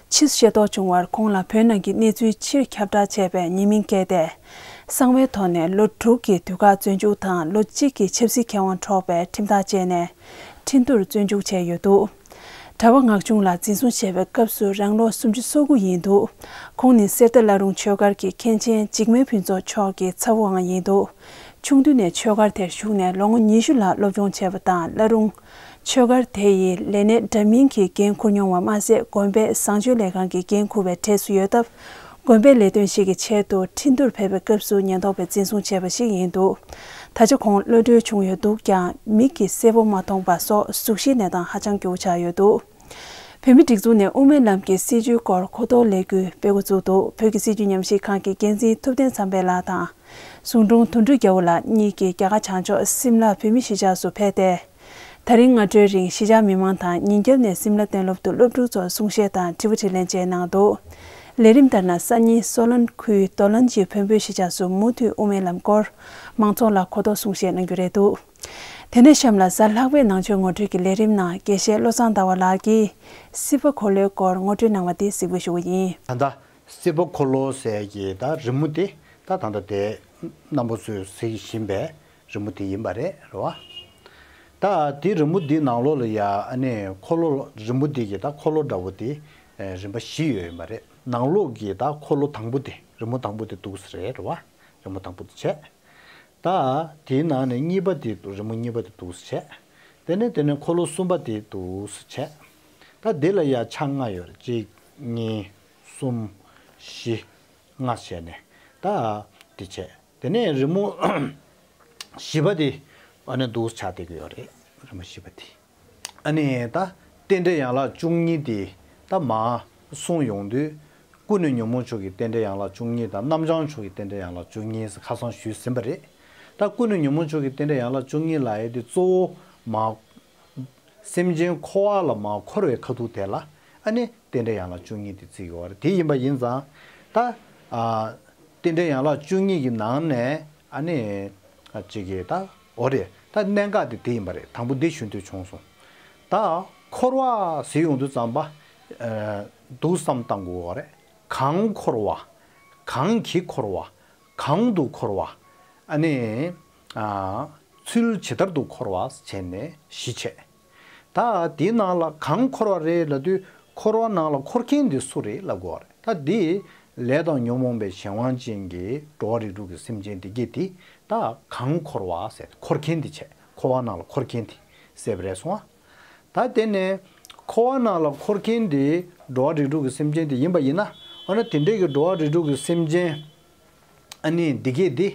ཕྱིས་སུ་ཤེས་རྟོགས་བྱུང་བར་ཁོང་ལ་བོད་ནང་གི་གནས་ཚུལ་ཕྱིར་ཁྱབ་བསྒྲགས་བྱས་པའི་ཉེས་མིང་བཀལ་ཏེ། གསང་བའི་ཐོག་ནས་ལོ་དྲུག་གི་དུས་བཀག་བཙོན་འཇུག་དང་ལོ་གཅིག་གི་ཆབ་སྲིད་ཁེ་དབང་འཕྲོག་པའི་ཁྲིམས་ཐག་བཅད་ནས་ཁྲིན་ཏུར་བཙོན་འཇུག་བྱས་ཡོད་འདུག་གྲྭ་པ་ངག་ཆུང་ལགས་འཛིན་བཟུང་བྱས་པའི་སྐབས་སུ་རང་ལོ་སུམ་ཅུ་སོ་དགུ་ཡིན་འདུག་ཁོང་ནི་གསེར་རྟ་བླ་རུང་ཆོས་སྒར་གྱི་མཁན་ཆེན་འཇིགས་མེད་ཕུན་ཚོགས་མཆོག་གི་ཚ་བོའང་ཡིན་འདུག་ཆུང་དུས་ནས་ཆོས་སྒར་དེར་ཞུགས་ནས་ལོ་ངོ་ཉི་ཤུ་ལྷག་སློབ་སྦྱོང་བྱས་པ་དང་བླ་རུང་ཆོས་སྒར་དེ་ཡི་ལས་སྣེ་འདྲ་མིན་གྱི་འགན་འཁུར་མྱོང་བ་མ་ཟད། དགོན་པའི་བཟང་སྤྱོད་ལས་ཁང་གི་འགན་འཁུར་བའི་གྲས་སུ་ཡོད་སྟབས། དགོན་པའི་ལས་དོན་ཞིག་གི་ཆེད་དུ་ཁྲིན་ཏུར་ཕེབས་པའི་སྐབས་སུ་ཉེན་རྟོག་པས་འཛིན་བཟུང་བྱས་པ་ཞིག་ཡིན་འདུག་ད་ཆ་ཁོང་གློད་གྲོལ་བྱུང་ཡོད་འདུག་ཀྱང་མིག་གིས་གསལ་པོ་མ་མཐོང་པ་སོགས་གཟུགས་གཞིའི་གནས་སྟངས་ཧ་ཅང་སྐྱོ་བོ་ཆགས་ཡོད་འདུག་བོད་མིའི་སྒྲིག་འཛུགས་ནས་དབུ་མའི་ལམ་གྱི་སྲིད་བྱུས་སྐོར་གོ་རྟོགས་ལས་འགུལ་སྤེལ་འགོ་བཙུགས་འདུག་བོད་ཀྱི་སྲིད་བྱུས་ཉམས་ཞིབ་ཁང་གི་འགན་འཛིན་ཐུབ་བསྟན་བསམ་འཕེལ་ལགས་དང་། ཟུང་དྲུང་དོན་གྲུབ་རྒྱལ་པོ་ལགས་གཉིས་ཀྱིས་རྒྱ་གར་བྱང་ཕྱོགས་སིམ་ལ་བོད་མིའི་གཞིས་ཆགས་སུ་ཕེབས་ཏེ། ད་རིང་སྔ་དྲོའི་རིང་གཞིས་ཆགས་མི་མང་དང་ཉིན་རྒྱབ་ནས་སིམ་ལ་གཏན་སློབ་ཏུ་སློབ་ཕྲུག་ཚོར་གསུང་བཤད་དང་དྲི་བ་དྲིས་ལན་བཅས་གནང་འདུག་ལས་རིམ་ལྟར་ན་སང་ཉིན་སོ་ལན་ཁུལ་རྡོ་ལན་གྱི་བོན་པོའི་གཞིས་ཆགས་སུ་མུ་མཐུད་དབུ་མའི་ལམ་སྐོར་མང་ཚོགས་ལ་གོ་རྟོགས་གསུང་བཤད་གནང་རྒྱུ་རེད་འདུག་དེ་ནས་གཤམ་ལ་གཟའ་ལྷག་པའི་ནང་ཆོས་ངོ་སྤྲོད་ཀྱི་ལས་རིམ་ནང་དགེ་བཤེས་བློ་བཟང་ཟླ་བ་ལགས་ཀྱིས་སྲིད་པ་འཁོར་ལོའི་སྐོར་ངོ་སྤྲོད་གནང་བ་དེ་གཟིགས་འབུལ་ཞུ་གི་ཡིན། ད་ལྟ་སྲིད་པ་འཁོར་ལོ་ཟེར་གྱི་ད་རི་མོ་དེ་ད་ད་ལྟ་དེ་རྣམ་པ་ཚོས་གཟིགས་བཞིན་པའི་རི་མོ་དེ་ཡིན་པ་རེད། རེད་བ། ད་དེ་རི་མོ་འདི་ནང་ལོགས་ལ་ཡ་ཨ་ནི་འཁོར་ལོ་རི་མོ་འདི་གི་ད་འཁོར་ལོ་འདྲ་བོ་དེ་རིམ་པ་བཞི་ཡོད་ཡིན་པ་རེད། ནང་ལོགས་ཀྱི་ད་འཁོར་ལོ་དང་པོ་དེ་རི་མོ་དང་པོ་དེ་འདུག་ས་རེད། རེད་བ། རི་མོ་དང་པོ་དེ་བྱས། ད་དེའི་ནང་ནས་གཉིས་པ་དེ་རི་མོ་གཉིས་པ་དེ་འདུག་སེ་བྱས། དེ་ནས་དེ་ནས་འཁོར་ལོ་གསུམ་པ་དེ་འདུག་སེ་བྱས། ད་དེ་ལ་ཡ་ཆ་ལྔ་ཡོད་རེད། གཅིག་གཉིས་གསུམ་བཞི་ལྔ་བྱས་ནས་ད་དེ་བྱས། དེ་ནས་རི་མོ་བཞི་པ་དེ་ཨ་ནི་འདུག་སེ་ཆགས་བསྡད་ཀྱི་ཡོད་རེད། རི་མོ་བཞི་པ་དེ། ཨ་ནི་ད་རྟེན་འབྲེལ་ཡན་ལག་བཅུ་གཉིས་དེ་ད་མར་གསུངས་ཡོང་དུས། སྐུ་ནི་ཉོན་མོངས་མཆོག་གི་རྟེན་འབྲེལ་ཡན་ལག་བཅུ་གཉིས་དང་རྣམ་བྱང་མཆོག་གི་རྟེན་འབྲེལ་ཡན་ལག་བཅུ་གཉིས་ཟེར་ཁ་སང་ཞུས་ཟིན་པ་རེད། ད་སྐུ་ནི་ཉོན་མོངས་མཆོག་གི་རྟེན་འབྲེལ་ཡན་ལག་བཅུ་གཉིས་ལབ་ཡས་དེ་གཙོ་བོ་མར་སེམས་ཅན་འཁོར་བ་ལ་མར་འཁོར་བའི་ཁ་ཐུག་དེ་ལ་ཨ་ནི་རྟེན་འབྲེལ་ཡན་ལག་བཅུ་གཉིས་དེ་བརྩི་གི་ཡོད་རེད། དེ་ཡིན་པ་ཡིན་ཙང་ད་ཨ་རྟེན་འབྲེལ་ཡན་ལག་བཅུ་གཉིས་ཀྱི་ནང་ནས་ཨ་ནི་ཨ་གཅིག་གིས་ད་འོ་རེད། ད་གནད་འགག་དེ་དེ་ཡིན་པ་རེད། དང་པོ་འདི་ཞུ་འདོད་བྱུང་སོང་། ད་འཁོར་བ་ཟེར་ཡོང་དུས་ཙམ་པ་ཨ་འདུག་བསམ་བཏང་དགོས་པ་རེད། གང་འཁོར་བ། གང་གིས་འཁོར་བ། གང་དུ་འཁོར་བ། ཨ་ནི་ཨ་ཚུལ་ཇི་ལྟར་དུ་འཁོར་བ་བྱས་ནས་བཞི་བྱས། ད་དེའི་ནང་ལ་གང་འཁོར་བ་རེད་ལབ་དུས་འཁོར་བ་ནང་ལ་འཁོར་མཁན་དེ་སུ་རེད་ལབ་དགོས་པ་རེད། ད་འདི་ལས་དང་ཉོན་མོངས་པའི་གཞན་དབང་ཅན་གྱི་འགྲོ་བ་རིགས་དྲུག་གི་སེམས་ཅན་དེ་གྱད་དེ་ད་གང་འཁོར་བ་ཟེར། འཁོར་མཁན་དེ་བྱས། འཁོར་བ་ནང་ལ་འཁོར་མཁན་དེ་ཟེར་བ་རེད་སོང་ཨ། ད་དེ་ནས་འཁོར་བ་ནང་ལ་འཁོར་མཁན་དེ་འགྲོ་བ་རིགས་དྲུག་གི་སེམས་ཅན་དེ་ཡིན་པ་ཡིན་ན། འོ་ན་དེ་འདྲའི་གི་འགྲོ་བ་རིགས་དྲུག་གི་སེམས་ཅན་ཨ་ནི་འདི་གྱད་དེ་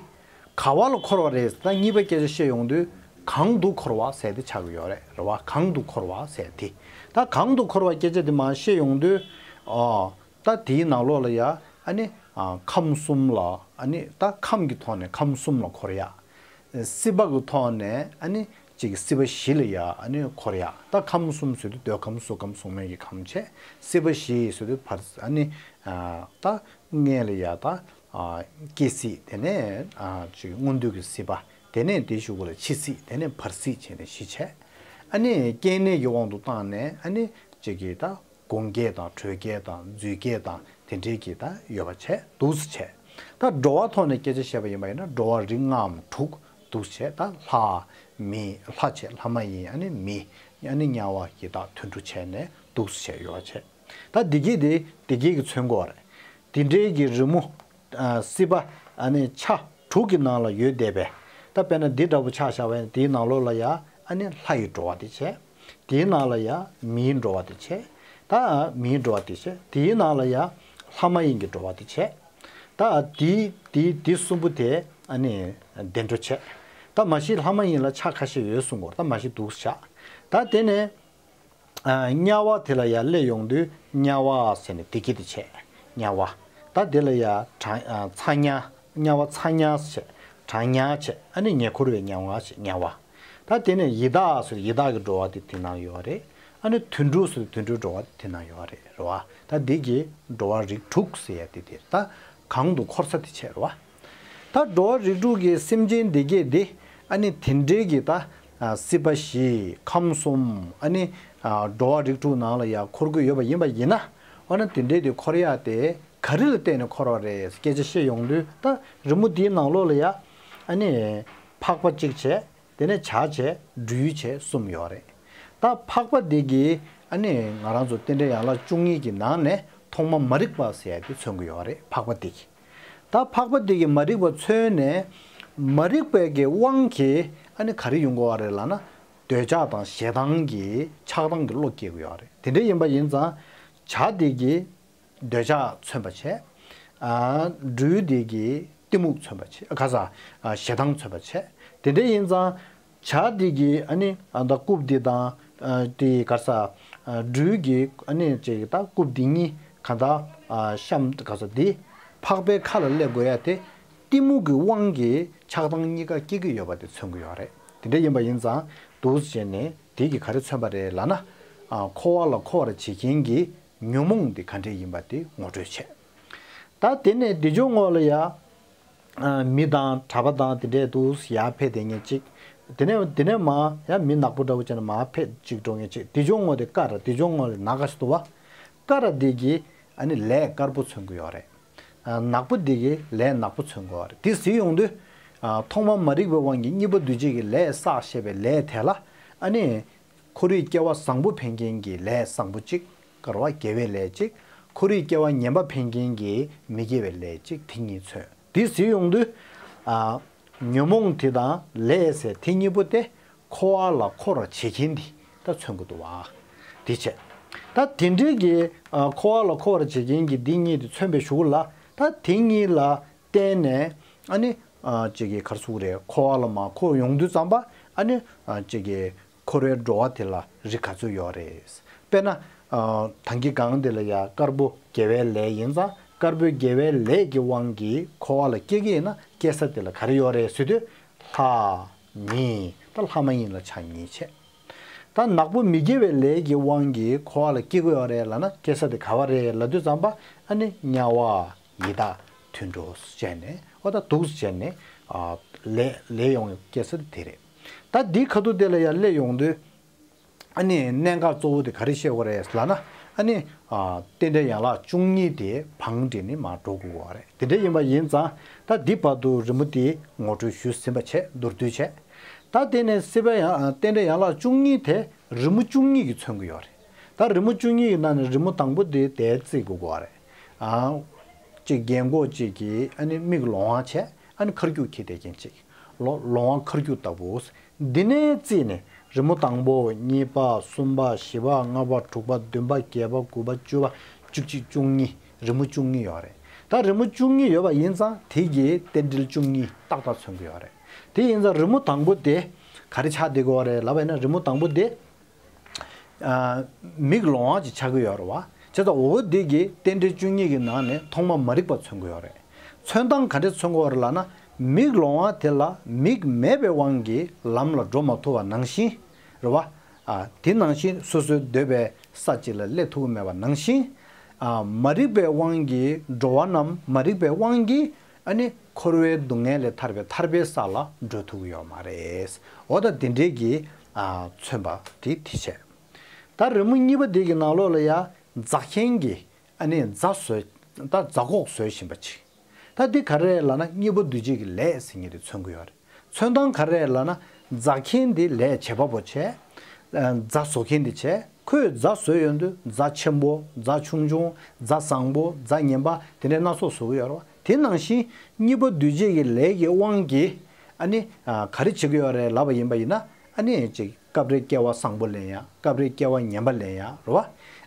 ག་བ་ལ་འཁོར་བ་རེད། ད་གཉིས་པ་སྐད་ཆ་བཤད་ཡོང་དུས་གང་དུ་འཁོར་བ་ཟེར་དེ་ཆགས་ཀྱི་ཡོད་རེད། རེད་བ། གང་དུ་འཁོར་བ་ཟེར་དེ། ད་གང་དུ་འཁོར་བ་སྐད་ཆ་དེ་མར་བཤད་ཡོང་དུས། ཨ། ད་དེའི་ནང་ལོགས་ལ་ཡ་ཨ་ནི། ཨ། ཁམས་གསུམ་ལ། ཨ་ནི་ད་ཁམས་ཀྱི་ཐོག་ནས་ཁམས་གསུམ་ལ་འཁོར་ཡ། སྲིད་པ་གི་ཐོག་ནས་ཨ་ནི་ཅིག་སྲིད་པ་བཞི་ལ་ཡ་ཨ་ནི་འཁོར་ཡ། ད་ཁམས་གསུམ་ཟེར་དུས་འདོད་ཁམས་གཟུགས་ཁམས་གཟུགས་མེད་ཀྱི་ཁམས་བྱས། སྲིད་པ་བཞི་ཟེར་དུས་བར། ཨ་ནི། ཨ། ད་སྔོན་ལ་ཡ་ད། ཨ། སྐྱེ་སྲིད། དེ་ནས། ཨ། ཅིག་སྔོན་དུས་ཀྱི་སྲིད་པ། དེ་ནས་དེའི་གཞུག་གུ་ལ་འཆི་སྲིད། དེ་ནས་བར་སྲིད་བྱས་ནས་བཞི་བྱས། ཨ་ནི་སྐྱེ་གནས་ཀྱི་དབང་དུ་བཏང་ནས། ཨ་ནི་ཅིག་གི་ད་སྒོང་སྐྱེས་དང་། དྲོད་སྐྱེས་དང་། རྫུས་སྐྱེས་དང་། དེ་འདྲའི་གི་ད་ཡོད་པ་བྱས། འདུག་སེ་བྱས། ད་འགྲོ་བ་ཐོག་ནས་སྐད་ཆ་བཤད་པ་ཡིན་པ་ཡིན་ན། འགྲོ་བ་རིགས་ལྔའམ་དྲུག་འདུག་སེ་བྱས། ད་ལྷ་མི། ལྷ་བྱས། ལྷ་མ་ཡིན། ཨ་ནི་མི། ཨ་ནི་དམྱལ་བ་ཡི་དྭགས་དུད་འགྲོ་བྱས་ནས་འདུག་སེ་བྱས་ཡོད་པ་བྱས། ད་བདེ་སྐྱིད་དེ་བདེ་སྐྱིད་ཀྱིས་མཚོན་གྱི་ཡོད་རེད། དེ་འདྲའི་གི་རི་མོ། ཨ། སྲིད་པ། ཨ་ནི་ཆ་དྲུག་གི་ནང་ལ་ཡོད་བསྡད་པས། ད་དཔེར་ན་འདི་འདྲ་པོ་ཆ་བཞག་པ་ཡིན་ན། དེའི་ནང་ལོགས་ལ་ཡ་ཨ་ནི་ལྷ་ཡི་འགྲོ་བ་དེ་བྱས། དེའི་ནང་ལ་ཡ་མིའི་འགྲོ་བ་དེ་བྱས། ད་མིའི་འགྲོ་བ་དེ་བྱས། དེའི་ནང་ལ་ཡ་ལྷ་མ་ཡིན་གྱི་འགྲོ་བ་དེ་བྱས། ད་དེ་དེ་དེ་གསུམ་པོ་དེ་ཨ་ནི་བདེ་འགྲོ་བྱས། ད་མ་གཞི་ལྷ་མ་ཡིན་ལ་ཆ་ཁ་ཤས་ཡོད་གསུང་གི་ཡོད་རེད། ད་མ་གཞི་འདུག་སེ་བཞག། ད་དེ་ནས། ཨ། དམྱལ་བ་དེ་ལ་ཡ་སླེབས་ཡོང་དུས་དམྱལ་བ་ཟེར་ནས་བདེ་སྐྱིད་དེ་བྱས། དམྱལ་བ། ད་དེ་ལ་ཡ་གྲང་། ཨ། ཚ་དམྱལ། དམྱལ་བ་ཚ་དམྱལ་བྱས། གྲང་དམྱལ་བྱས། ཨ་ནི་ཉེ་འཁོར་བའི་དམྱལ་བ་བྱས། དམྱལ་བ། ད་དེ་ནས་ཡི་དྭགས་ཟེར། ཡི་དྭགས་ཀྱི་འགྲོ་བ་དེ་དེ་ནང་ཡོད་རེད། ཨ་ནི་དུད་འགྲོ་ཟེར། དུད་འགྲོའི་འགྲོ་བ་དེ་དེ་ནང་ཡོད་རེད། རེད་བ། ད་འདི་གི་འགྲོ་བ་རིགས་དྲུག་ཟེར་ཡ་དེ་དེ་ད་གང་དུ་འཁོར་ས་དེ་བྱས། རེད་བ། ད་འགྲོ་བ་རིགས་དྲུག་གི་སེམས་ཅན་འདི་གས་འདི། ཨ་ནི་དེ་འདྲའི་གི་ད། ཨ། སྲིད་པ་བཞི། ཁམས་གསུམ། ཨ་ནི། ཨ། འགྲོ་བ་རིགས་དྲུག་ནང་ལ་ཡ་འཁོར་གྱི་ཡོད་པ་ཡིན་པ་ཡིན་ན། འོ་ན་དེ་འདྲའི་དེ་འཁོར་ཡ་དེ་ག་རེ་ལ་བརྟེན་ནས་འཁོར་བ་རེད་སྐད་ཆ་བཤད་ཡོང་དུས། ད་རི་མོ་འདིའི་ནང་ལོགས་ལ་ཡ་ཨ་ནི་འཕགས་པ་གཅིག་བྱས། དེ་ནས་བྱ་བྱས། སྦྲུལ་བྱས། གསུམ་ཡོད་རེད། ད་འཕགས་པ་འདི་གི་ཨ་ནི་ང་རང་ཚོ་རྟེན་འབྲེལ་ཡན་ལག་བཅུ་གཉིས་ཀྱི་ནང་ནས་ཐོག་མ་མ་རིག་པ་ཟེར་ཡ་དེ་མཚོན་གྱི་ཡོད་རེད། འཕགས་པ་འདི་གི། ད་འཕགས་པ་འདི་གི་མ་རིག་པ་མཚོན་ནས། མ་རིག་པའི་གི་དབང་གིས་ཨ་ནི་ག་རེ་ཡོང་གི་ཡོད་རེད་ལབ་ན། འདོད་ཆགས་དང་ཞེ་སྡང་གི་ཆགས་སྡང་གི་བློ་སྐྱེ་གི་ཡོད་རེད། དེ་འདྲ་ཡིན་པ་ཡིན་ཙང་། བྱ་འདི་གིས་འདོད་ཆགས་མཚོན་པ་བྱས། ཨ། སྦྲུལ་འདི་གིས་གཏི་མུག་མཚོན་པ་བྱས། ཨ། ག་ས། ཨ། ཞེ་སྡང་མཚོན་པ་བྱས། དེ་འདྲ་ཡིན་ཙང་། བྱ་འདི་གིས་ཨ་ནི། ཨ། ད་རྐུབ་འདི་དང་། ཨ། དེ་ག་ས། ཨ། སྦྲུལ་གྱིས་ཨ་ནི་ཅིག་ད་རྐུབ་འདི་གཉིས་གང་ལྟར། ཨ། གཤམ་ག་ས་འདི་འཕགས་པའི་ཁ་ལ་སླེབས་དགོས་ཡ་དེ། གཏི་མུག་གི་དབང་གིས་ཆགས་སྡང་གཉིས་ཀ་སྐྱེ་གི་ཡོད་པ་དེ་མཚོན་གི་ཡོད་རེད། དེ་འདྲ་ཡིན་པ་ཡིན་ཙང་འདུག་སེ་བྱས་ནས་དེ་གིས་ག་རེ་མཚོན་པ་རེད་ལབ་ན། ཨ། འཁོར་བ་ལ་འཁོར་བར་བྱེད་མཁན་གྱི་ཉོན་མོངས་དེ་ག་འདྲས་ཡིན་པ་དེ་ངོ་སྤྲོད་བྱས། ད་དེ་ནས་དེ་ཕྱོགས་ངོས་ལ་ཡ། ཨ། མི་དང་གྲྭ་པ་དང་དེ་འདྲས་འདུག་སེ་ཡར་ཕེབས་བསྡད་མཁན་གཅིག། དེ་ནས་དེ་ནས་མར་ཡ་མི་ནག་པོ་འདྲ་བོ་བྱས་ནས་མར་ཕེབས་གཅིག་འགྲོ་མཁན་གཅིག། དེ་ཕྱོགས་ངོས་དེ་ཀ་ར། དེ་ཕྱོགས་ངོས་ལ་ནག་ཁ་ཞིག་འདུག་བ། ཀ་ར་འདི་གིས་ཨ་ནི་ལས་དཀར་པོ་མཚོན་གྱི་ཡོད་རེད། ཨ། ནག་པོ་འདི་གིས་ལས་ནག་པོ་མཚོན་གྱི་ཡོད་རེད། དེ་ཟེར་ཡོང་དུས། ཨ། ཐོག་མ་མ་རིག་པའི་དབང་གིས་གཉིས་པ་འདུས་བྱས་ཀྱི་ལས་བསགས་བྱས་པའི་ལས་དེ་ལ། ཨ་ནི་འཁོར་བའི་སྐྱེ་བ་བཟང་པོ་འཕེན་མཁན་གྱི་ལས་བཟང་པོ་གཅིག། དཀར་བ་དགེ་བའི་ལས་གཅིག། འཁོར་བའི་སྐྱེ་བ་ངན་པ་འཕེན་མཁན་གྱི་མི་དགེ་བའི་ལས་གཅིག། དེ་གཉིས་མཚོན། དེ་ཟེར་ཡོང་དུས། ཨ། ཉོན་མོངས་དེ་དང་ལས་ཟེར་དེ་གཉིས་པོ་དེ་འཁོར་བ་ལ་འཁོར་བར་བྱེད་མཁན་དེ་ད་མཚོན་གྱི་འདུག་བ། དེ་བྱས། ད་དེ་འདྲའི་གི། ཨ། འཁོར་བ་ལ་འཁོར་བར་བྱེད་མཁན་གྱི་འདི་གཉིས་དེ་མཚོན་པའི་གཞུག་ལ། ད་དེ་གཉིས་ལ་བརྟེན་ནས། ཨ་ནི། ཨ། ཅིག་གི་ག་རེ་ཟེར་དགོས་རེད། འཁོར་བ་ལ་མར་འཁོར་ཡོང་དུས་ཙམ་པ། ཨ་ནི། ཨ། ཅིག་གི་འཁོར་བའི་འགྲོ་བ་དེ་ལ་རིགས་ག་ཚོད་ཡོད་རེད། དཔེར་ན། ཨ། ད་གིན་སྒང་དེ་ལ་ཡ་དཀར་པོ་དགེ་བའི་ལས་ཡིན་ཙང་། དཀར་པོའི་དགེ་བའི་ལས་ཀྱི་དབང་གིས་འཁོར་བ་ལ་སྐྱེ་གི་ཡིན་ན། སྐྱེ་ས་དེ་ལ་ག་རེ་ཡོད་རེད་ཟེར་དུས། ལྷ། མི། ད་ལྷ་མ་ཡིན་ལ་ཆ་གཉིས་བྱས། ད་ནག་པོ་མི་དགེ་བའི་ལས་ཀྱི་དབང་གིས་འཁོར་བ་ལ་སྐྱེ་གི་ཡོད་རེད་ལབ་ན། སྐྱེ་ས་དེ་ག་བ་རེད་ལབ་དུས་ཙམ་པ། ཨ་ནི་དམྱལ་བ། ཡི་དྭགས། དུད་འགྲོ་བྱས་ནས། འོ་ད་འདུག་སེ་བྱས་ནས། ཨ། ལས་ལས་ཡོང་སྐྱེ་ས་དེ་རེད། ད་འདི་ཁ་ཐུག་དེ་ལ་ཡར་སླེབས་ཡོང་དུས། ཨ་ནི་གནད་འགག་གཙོ་བོ་དེ་ག་རེ་བཤད་དགོས་རེད་ལབ་ན། ཨ་ནི། ཨ། རྟེན་འབྲེལ་ཡན་ལག་བཅུ་གཉིས་དེ་བང་བསྒྲིགས་ནས་མར་འགྲོ་དགོས་པ་རེད། དེ་འདྲ་ཡིན་པ་ཡིན་ཙང་། ད་འདི་བར་དུ་རི་མོ་དེ་ངོ་སྤྲོད་ཞུས་ཟིན་པ་བྱས། མདོར་བསྡུས་བྱས། ད་དེ་ནས་སྲིད་པ་ཡང་། རྟེན་འབྲེལ་ཡན་ལག་བཅུ་གཉིས་དེ་རི་མོ་བཅུ་གཉིས་ཀྱིས་མཚོན་གྱི་ཡོད་རེད། ད་རི་མོ་བཅུ་གཉིས་ཀྱི་ནང་ནས་རི་མོ་དང་པོ་དེ་དེ་བརྩི་དགོས་པ་རེད། ཨ། གཅིག་རྒན་གོག་གཅིག་གིས་ཨ་ནི་མིག་ལོང་བ་བྱས། ཨ་ནི་ཁ་སྐྱུག་འཁྱེར་བསྡད་མཁན་གཅིག། ལོ། ལོང་བ་ཁ་སྐྱུག་ལྟ་བུ། འདི་ནས་བརྩིས་ནས་རི་མོ་དང་པོ། གཉིས་པ། གསུམ་པ། བཞི་པ། ལྔ་པ། དྲུག་པ། བདུན་པ། བརྒྱད་པ། དགུ་པ། བཅུ་པ། བཅུ་གཅིག། བཅུ་གཉིས། རི་མོ་བཅུ་གཉིས་ཡོད་རེད། ད་རི་མོ་བཅུ་གཉིས་ཡོད་པ་ཡིན་ཙང་། དེ་གིས་རྟེན་འབྲེལ་བཅུ་གཉིས་ཏག་ཏག་མཚོན་གྱི་ཡོད་རེད། དེ་ཡིན་ཙང་རི་མོ་དང་པོ་དེ་ག་རེ་ཆགས་བསྡད་ཀྱི་ཡོད་རེད་ལབ་པ་ཡིན་ན། རི་མོ་དང་པོ་དེ། ཨ། མིག་ལོང་བ་ཅིག་ཆགས་ཀྱི་ཡོད་རེད་བ། བྱས་ཙང་འོ་འདི་གིས་རྟེན་འབྲེལ་བཅུ་གཉིས་ཀྱི་ནང་ནས་ཐོག་མ་མ་རིག་པ་མཚོན་གྱི་ཡོད་རེད། མཚོན་སྟངས་ག་འདྲས་མཚོན་གྱི་ཡོད་རེད་ལབ་ན། མིག་ལོང་བ་དེ་ལ་མིག་མེད་པའི་དབང་གིས་ལམ་ལ་འགྲོ་མ་ཐུབ་པ་ནང་བཞིན་རེད་བ། ཨ། དེ་ནང་བཞིན་སོ་སོའི་འདོད་པའི་ས་གཅིག་ལ་སླེབས་ཐུབ་ཀྱི་མེད་པ་ནང་བཞིན། ཨ། མ་རིག་པའི་དབང་གིས་འགྲོ་བ་རྣམས་མ་རིག་པའི་དབང་གིས། ཨ་ནི་འཁོར་བའི་སྡུག་བསྔལ་ལས་ཐར་པའི་ཐར་པའི་ས་ལ་འགྲོ་ཐུབ་ཀྱི་ཡོད་མ་རེད། འོ་ད་དེ་འདྲའི་གི། ཨ། མཚོན་པ་དེ་དེ་བྱས། ད་རི་མོ་གཉིས་པ་འདི་གི་ནང་ལོགས་ལ་ཡ་རྫ་མཁན་གྱིས་ཨ་ནི་རྫ་བཟོས། ད་རྫ་ཁོག་བཟོས་བཞིན་པ་ཅིག་ད་འདི་ག་རེ་རེད་ལབ་ན། སྙིང་པོ་འདུས་བྱས་ཀྱི་ལས་ཟེར་མཁན་དེ་མཚོན་གྱི་ཡོད་རེད། མཚོན་སྟངས་ག་རེ་རེད་ལབ་ན། རྫ་མཁན་དེ་ལས་བྱེད་པ་པོ་བྱས། ཨ། རྫ་བཟོ་མཁན་དེ་བྱས། ཁོས་རྫ་བཟོས་ཡོང་དུས་རྫ་ཆེན་པོ། རྫ་ཆུང་ཆུང་། རྫ་བཟང་པོ། རྫ་ངན་པ། དེ་འདྲའི་སྣ་ཚོགས་བཟོ་གི་ཡོད་རེད་བ། དེ་ནང་བཞིན་སྙིང་པོ་འདུས་བྱས་ཀྱི་ལས་ཀྱི་དབང་གིས་ཨ་ནི། ཨ། ག་རེ་བྱེད་ཀྱི་ཡོད་རེད་ལབ་པ་ཡིན་པ་ཡིན་ན། ཨ་ནི་ཅིག་སྐབས་རེ་སྐྱེ་བ་བཟང་པོ་ལེན་ཡ། སྐབས་རེ་སྐྱེ་བ་ངན་པ་ལེན་ཡ་རེད་བ།